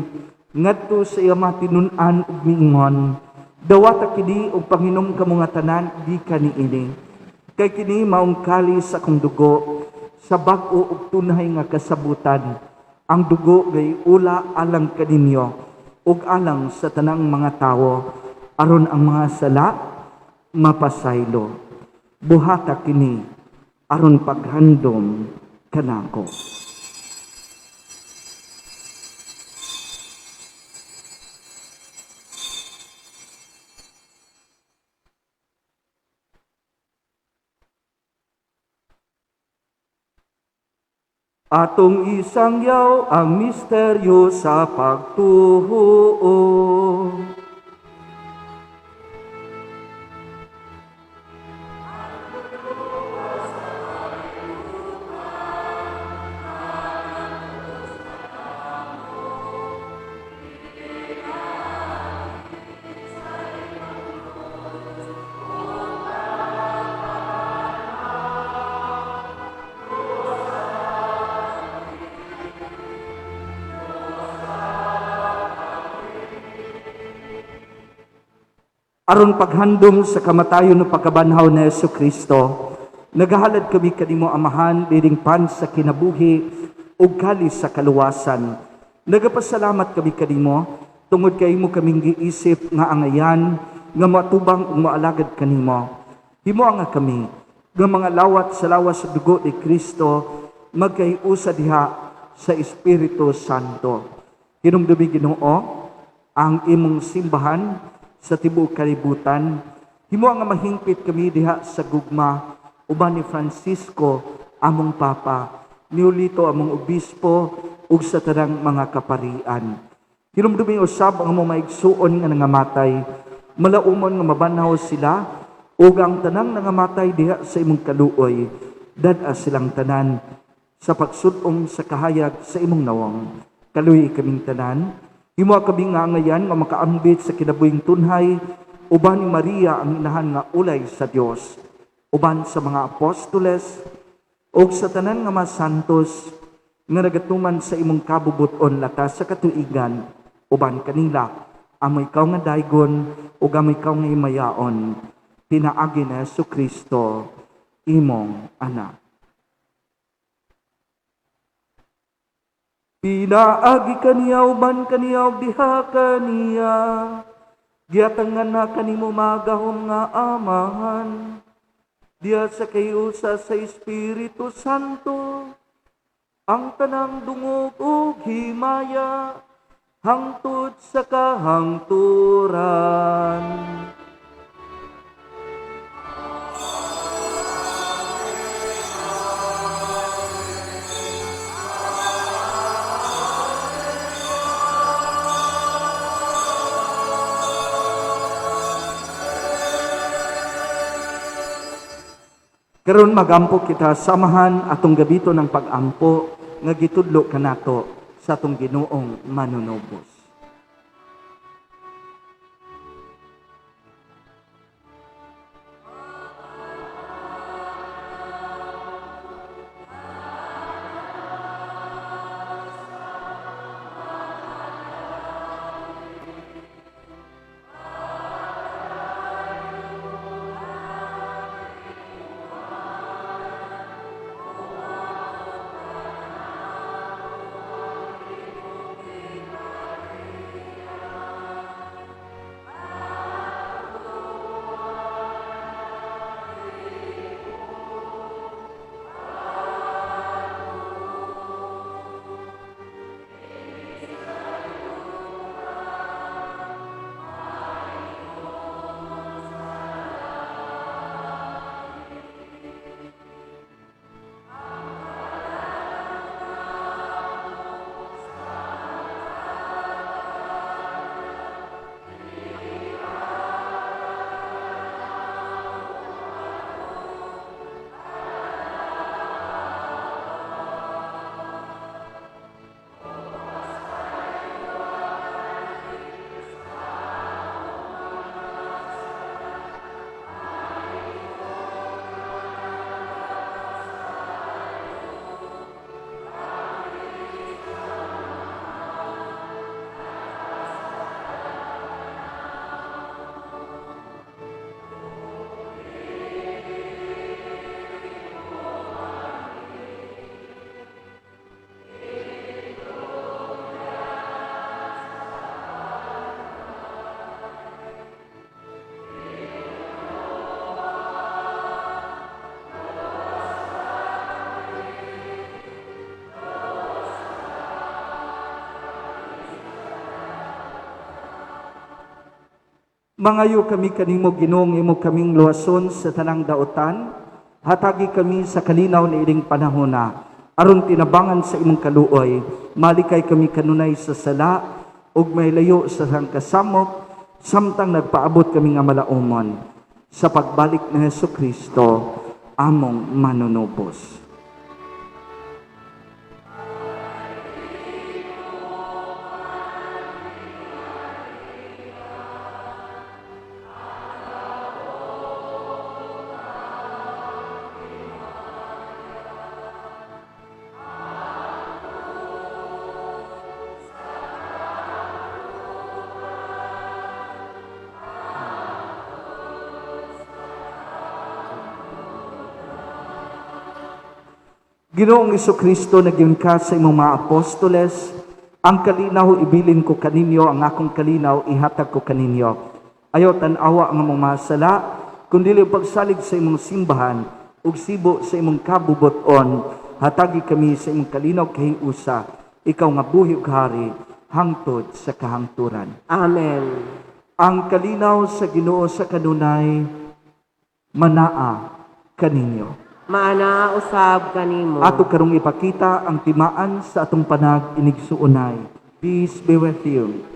ngadto sa iya mga tinun-an ug miingon, "Dawata kini ug panginom kamo nga tanan gikan niini. Kay kini maong kalis sa akong dugo sa bag-o ug tunhay nga kasabutan. Ang dugo gay ula alang kaninyo ug alang sa tanang mga tawo, aron ang mga sala mapasaylo. Buhata kini aron paghandom kanako." Atong isangyaw ang misteryo sa pagtuo. Aron paghandom sa kamatayon ug pagkabanhaw ni Hesus Kristo, nagahalad kami kanimo, Amahan, diring pan sa kinabuhi ug kalis sa kaluwasan. Nagapasalamat kami kanimo tungod kay imo kaming giisip nga angayan nga moatubang ug moalagad kanimo. Himoa nga kami nga mga lawat sa lawas ug dugo ni Kristo magkahiusa diha sa Espiritu Santo. Hinumdumi, Ginoo, ang imong simbahan sa tibuok kalibutan. Himoa nga mahingpit kami diha sa gugma uban ni Francisco among Papa, ni Julito among obispo ug sa tanang mga kaparian. Hinumdumi usab ang among maigsuon nga nangamatay, malaumon nga mabanhaw sila ug ang tanang nangamatay diha sa imong kaluoy, dad-a silang tanan sa pagsud-ong sa kahayag sa imong nawong. Kaluoyi kaming tanan. Himoa kami nga angayan nga makaambit sa kinabuhing tunhay uban ni Maria ang inahan nga ulay sa Dios, uban sa mga apostoles ug sa tanan nga mga santos nga nagatuman sa imong kabubuton latas sa katuigan, uban kanila amo ikaw nga daygon ug amo ikaw nga himayaon, pinaagi ni Hesus Kristo, imong anak. Pinaagi kaniya, uban kaniya ug diha kaniya, giatangan na kanimo magahom nga Amahan, diha sa kahiusa sa Espiritu Santo, ang tanang dungog ug himaya hangtod sa kahangturan. Karon magampo kita, samahan atong gabito ng pag-ampo nga gitudlo kanato sa atong Ginoong manunubos. Mangayo kami kanimo, Ginoong, imo kaming luwason sa tanang daotan. Hatagi kami sa kalinaw ni ining panahona. Aron tinabangan sa imong kaluoy, malikay kami kanunay sa sala ug mahilayo sa sangkasamok samtang nagpaabot kami nga malaumon sa pagbalik ni Hesus Kristo among manunubos. Ginoong Kristo, nagyun ka sa imong mga apostoles, ang kalinaw ibilin ko kaninyo, ang akong kalinaw ihatag ko kaninyo. Ayaw tan-awa ang among mga sala, kundi pagsalig sa imong simbahan, ug sibo sa imong kabubuton, hatagi kami sa imong kalinaw kahiusa, ikaw nga buhi ug hari, hangtod sa kahangturan. Amen. Ang kalinaw sa Ginoo sa kanunay, manaa kaninyo. Maana usab kanimo. Ato karong ipakita ang timaan sa atong panag inigsuonay. Peace be with you.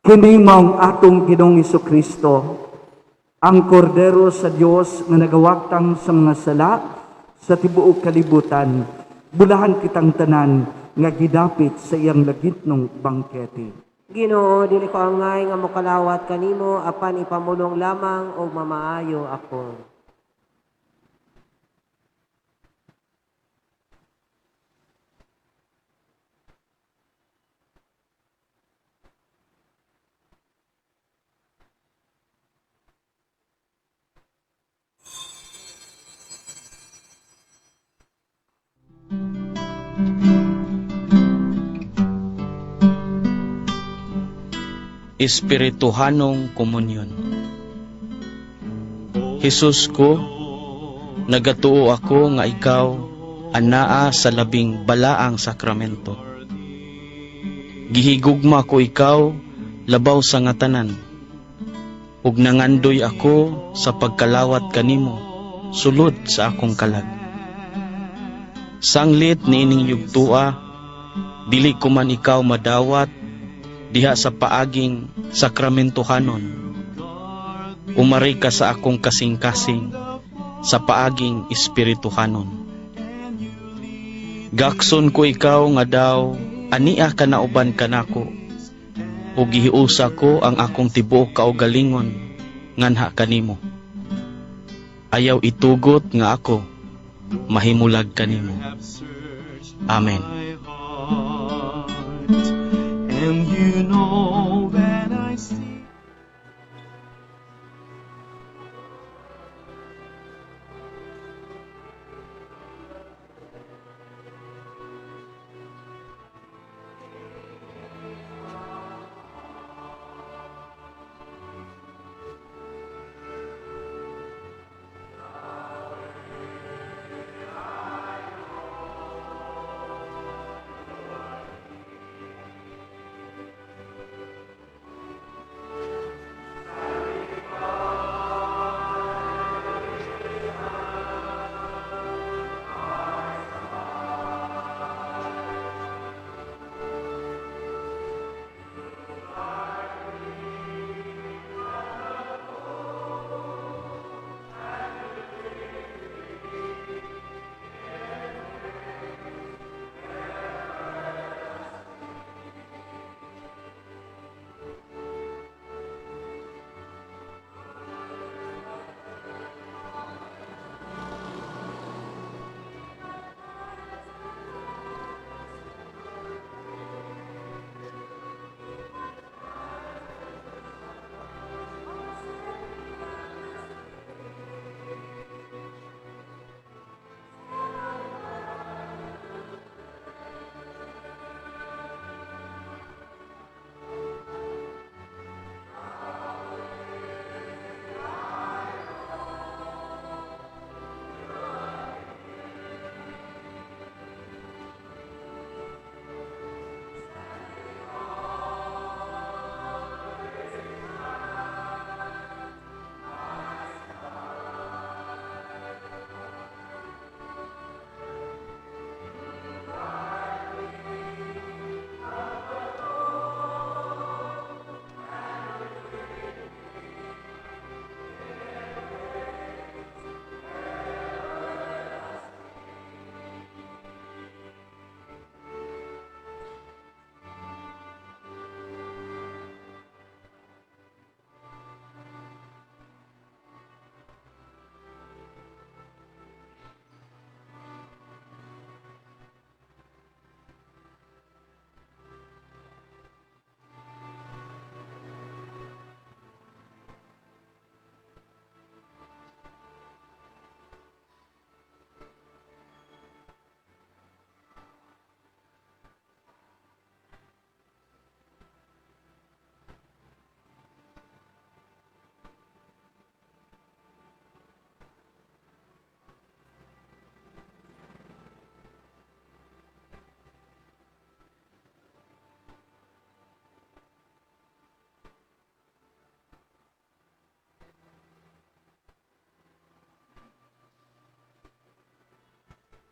Kini maong atong Ginoong Kristo, ang kordero sa Dios nga nagawagtang sa mga sala sa tibuok kalibutan. Bulahan kitang tanan nga gidapit sa iyang lagitnong bangkete. Ginoo, dili ko angay nga mokalawat kanimo apan ipamulong lamang og mamaayo ako. Espirituhanong komunyon. Jesus ko, nagatuo ako nga ikaw anaa sa labing balaang sakramento. Gihigugma ko ikaw labaw sa nga tanan, ug nangandoy ako sa pagkalawat kanimo sulod sa akong kalag. Sanglit niining yugtua, dili ko man ikaw madawat diha sa paaging sakramentohanon. Umari ka sa akong kasing-kasing sa paaging espirituhanon. Gakson ko ikaw nga daw ania ka nauban kanako, ug gihiusa ko ang akong tibuok kaugalingon nganha kanimo. Ayaw itugot nga ako mahimulag kanimo. Amen. And you know that I see.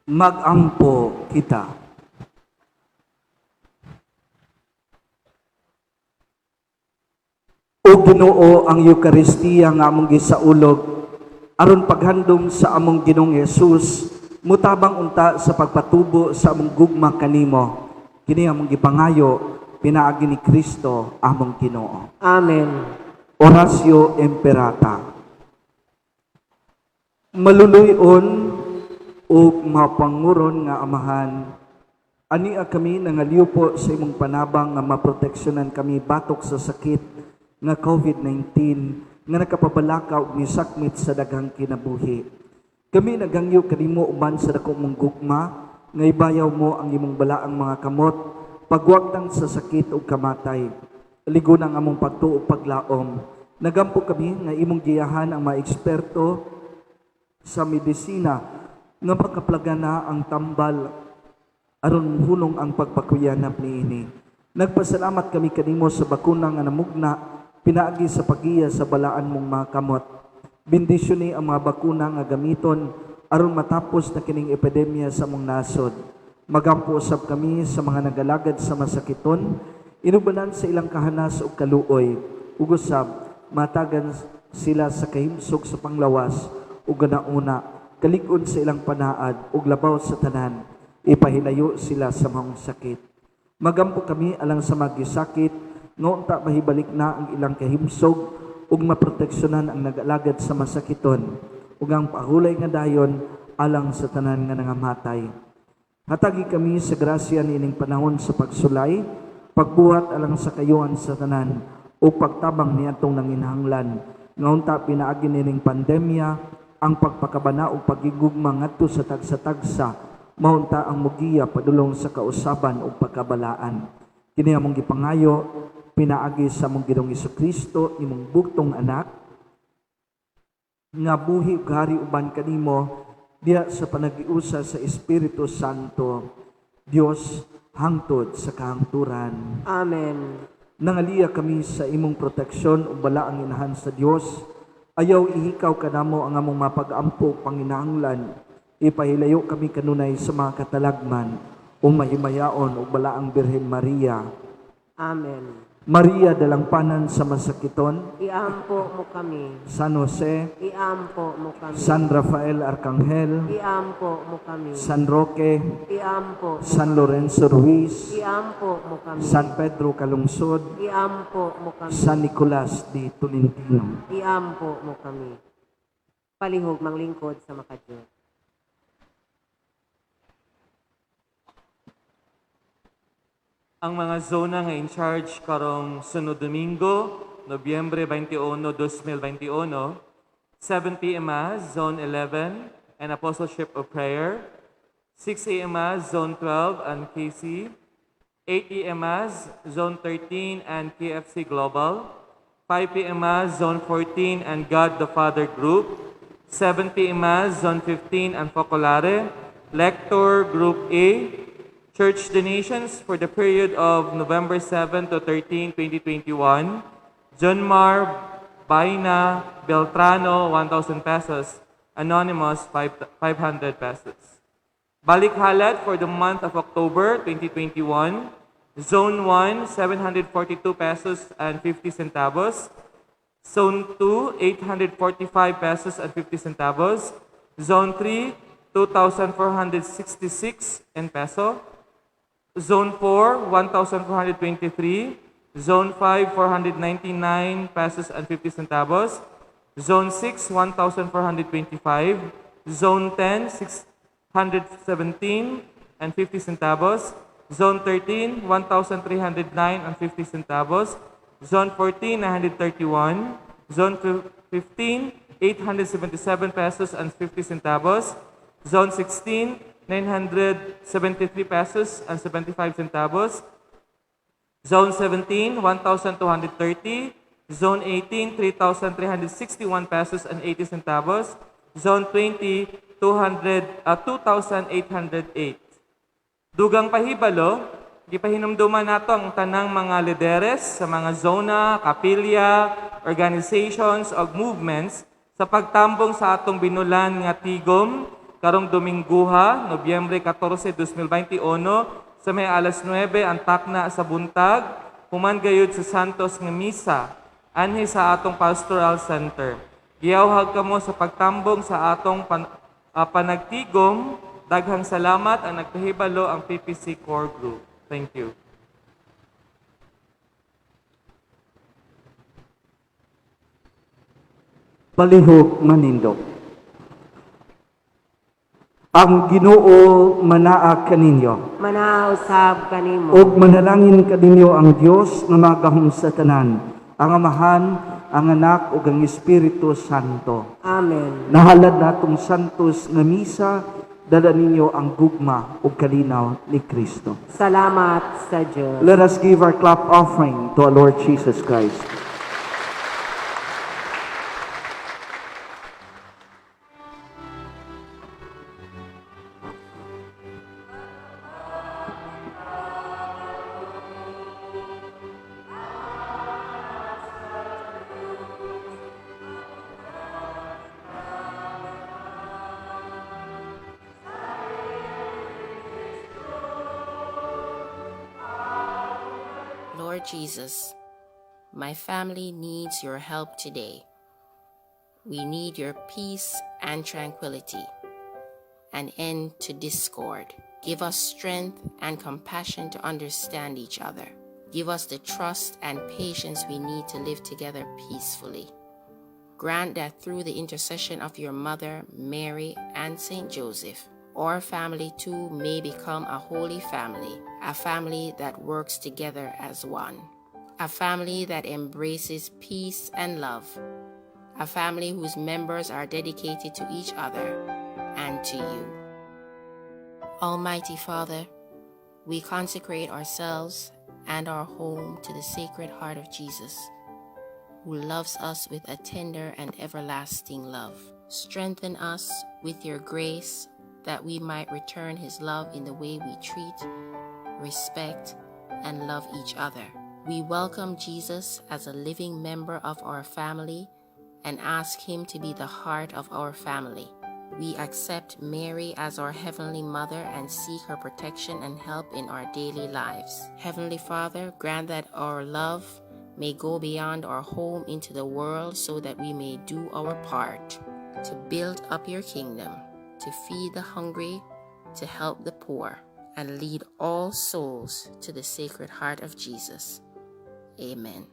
Magampo kita. O Ginoo, ang Eukaristiya nga among gisaulog aron paghandom sa among Ginoong Hesus, mutabang unta sa pagpatubo sa among gugma kanimo. Kini among gipangayo pinaagi ni Kristo among Ginoo. Amen. Oratio Imperata. Maluluy-on ug mapanguron nga Amahan, ania kami nangaliw sa imong panabang nga maproteksyonan kami batok sa sakit nga COVID-19 nga nakapabalaka ug nisakmit sa daghang kinabuhi. Kami nagangyo kanimo uban sa dako mong gugma nga ibayaw mo ang imong balaang mga kamot pagwagtang sa sakit ug kamatay. Ligon ang among pagtuo ug paglaom. Nagampo kami nga imong giyahan ang mga eksperto sa medisina nga makaplagana ang tambal aron hunong ang pagpakuyanap niini. Nagpasalamat kami kanimo sa bakuna nga namugna pinaagi sa pagiya sa balaan mong mga kamot. Bendisyoni ang mga bakuna nga gamiton aron matapos na kining epidemya sa among nasod. Magampo usab kami sa mga nagalagad sa masakiton, inubanan sa ilang kahanas ug kaluoy. Ug usab matagan sila sa kahimsog sa panglawas ug ganauna, kalig-on sa ilang panaad ug labaw sa tanan, ipahilayo sila sa maong sakit. Magampo kami alang sa magisakit nga unta mahibalik na ang ilang kahimsog ug maproteksyonan ang nagalagad sa masakiton ug ang pahulay nga dayon alang sa tanan nga nangamatay. Hatagi kami sa grasya niining panahon sa pagsulay, pagbuhat alang sa kayuan sa tanan o pagtabang niadtong nanginahanglan. Nga unta pinaagi niining pandemya ang pagpakabana o pagigugma ngadto sa tagsa-tagsa, maunta ang mugiya padulong sa kausaban o pagkabalaan. Kini among gipangayo pinaagi sa among Ginoong Hesukristo, imong bugtong anak, nga buhi ug hari uban kanimo diha sa panagiusa sa Espiritu Santo, Dios hangtod sa kahangturan. Amen. Nangaliya kami sa imong proteksyon ug balaang inahan sa Dios. Ayaw ihikaw kanamo ang among mapag-ampo panginahanglan. Ipahilayo kami kanunay sa mga katalagman o mahimayaon ug balaang Birhen Maria. Amen. Maria, dalangpanan sa masakiton. Iampo mo kami. San Jose, Iampo mo kami. San Rafael Arcangel, Iampo mo kami. San Roque, Iampo mo San Lorenzo Ruiz, Iampo mo kami. San Pedro Calungsod, Iampo mo kami. San Nicolas de Tolentino. Iampo mo kami. Palihog manglingkod sa makadiyos. Ang mga zona nga in charge karong sunod Domingo, Nobyembre 21, 2021, 7 p.m. Mass, Zone 11 and Apostleship of Prayer, 6 a.m. Mass, Zone 12 and KC, 8 a.m. Mass, Zone 13 and KFC Global, 5 p.m. Mass, Zone 14 and God the Father Group, 7 p.m. Mass, Zone 15 and Focolare, Lector Group A, Church donations for the period of November 7 to 13, 2021. John Mar Baina Beltrano, 1,000 pesos. Anonymous, 500 pesos. Balik halad for the month of October 2021. Zone 1, 742 pesos and 50 centavos. Zone 2, 845 pesos and 50 centavos. Zone 3, 2,466 and peso. Zone 4, 1,423. Zone 5, 499 pesos and 50 centavos. Zone 6, 1,425. Zone 10, 617 and 50 centavos. Zone 13, 1,309 and 50 centavos. Zone 14, 931. Zone 15, 877 pesos and 50 centavos. Zone 16, 973 pesos and 75 centavos. Zone 17, 1,230. Zone 18, 3,361 pesos and 80 centavos. Zone 20, 2,808. Dugang pahibalo, gipahinumduman nato ang tanang mga lideres sa mga zona, kapilya, organizations ug movements sa pagtambong sa atong binulan nga tigom Karong Domingguha, Nobyembre 14, 2021, sa may alas 9 ang takna sa buntag, human gayud sa Santos nga misa anhi sa atong Pastoral Center. Giyawhag kamo sa pagtambong sa atong panagtigom. Daghang salamat, ang nagpahibalo ang PPC Core Group. Thank you. Palihog manindog. Ang Ginoo manaa kaninyo. Manausab kanimo. Ug manalangin kaninyo ang Dios nga magahom sa tanan, ang Amahan, ang Anak ug ang Espiritu Santo. Amen. Nahalad natong santos nga misa, dala ninyo ang gugma ug kalinaw ni Kristo. Salamat sa Diyos. Let us give our clap offering to our Lord Jesus Christ. Lord Jesus, my family needs your help today. We need your peace and tranquility, an end to discord. Give us strength and compassion to understand each other. Give us the trust and patience we need to live together peacefully. Grant that through the intercession of your mother, Mary, and Saint Joseph, our family too may become a holy family, a family that works together as one, a family that embraces peace and love, a family whose members are dedicated to each other and to you. Almighty Father, we consecrate ourselves and our home to the Sacred Heart of Jesus, who loves us with a tender and everlasting love. Strengthen us with your grace that we might return his love in the way we treat, respect, and love each other. We welcome Jesus as a living member of our family and ask him to be the heart of our family. We accept Mary as our Heavenly Mother and seek her protection and help in our daily lives. Heavenly Father, grant that our love may go beyond our home into the world so that we may do our part to build up your kingdom, to feed the hungry, to help the poor, and lead all souls to the Sacred Heart of Jesus. Amen.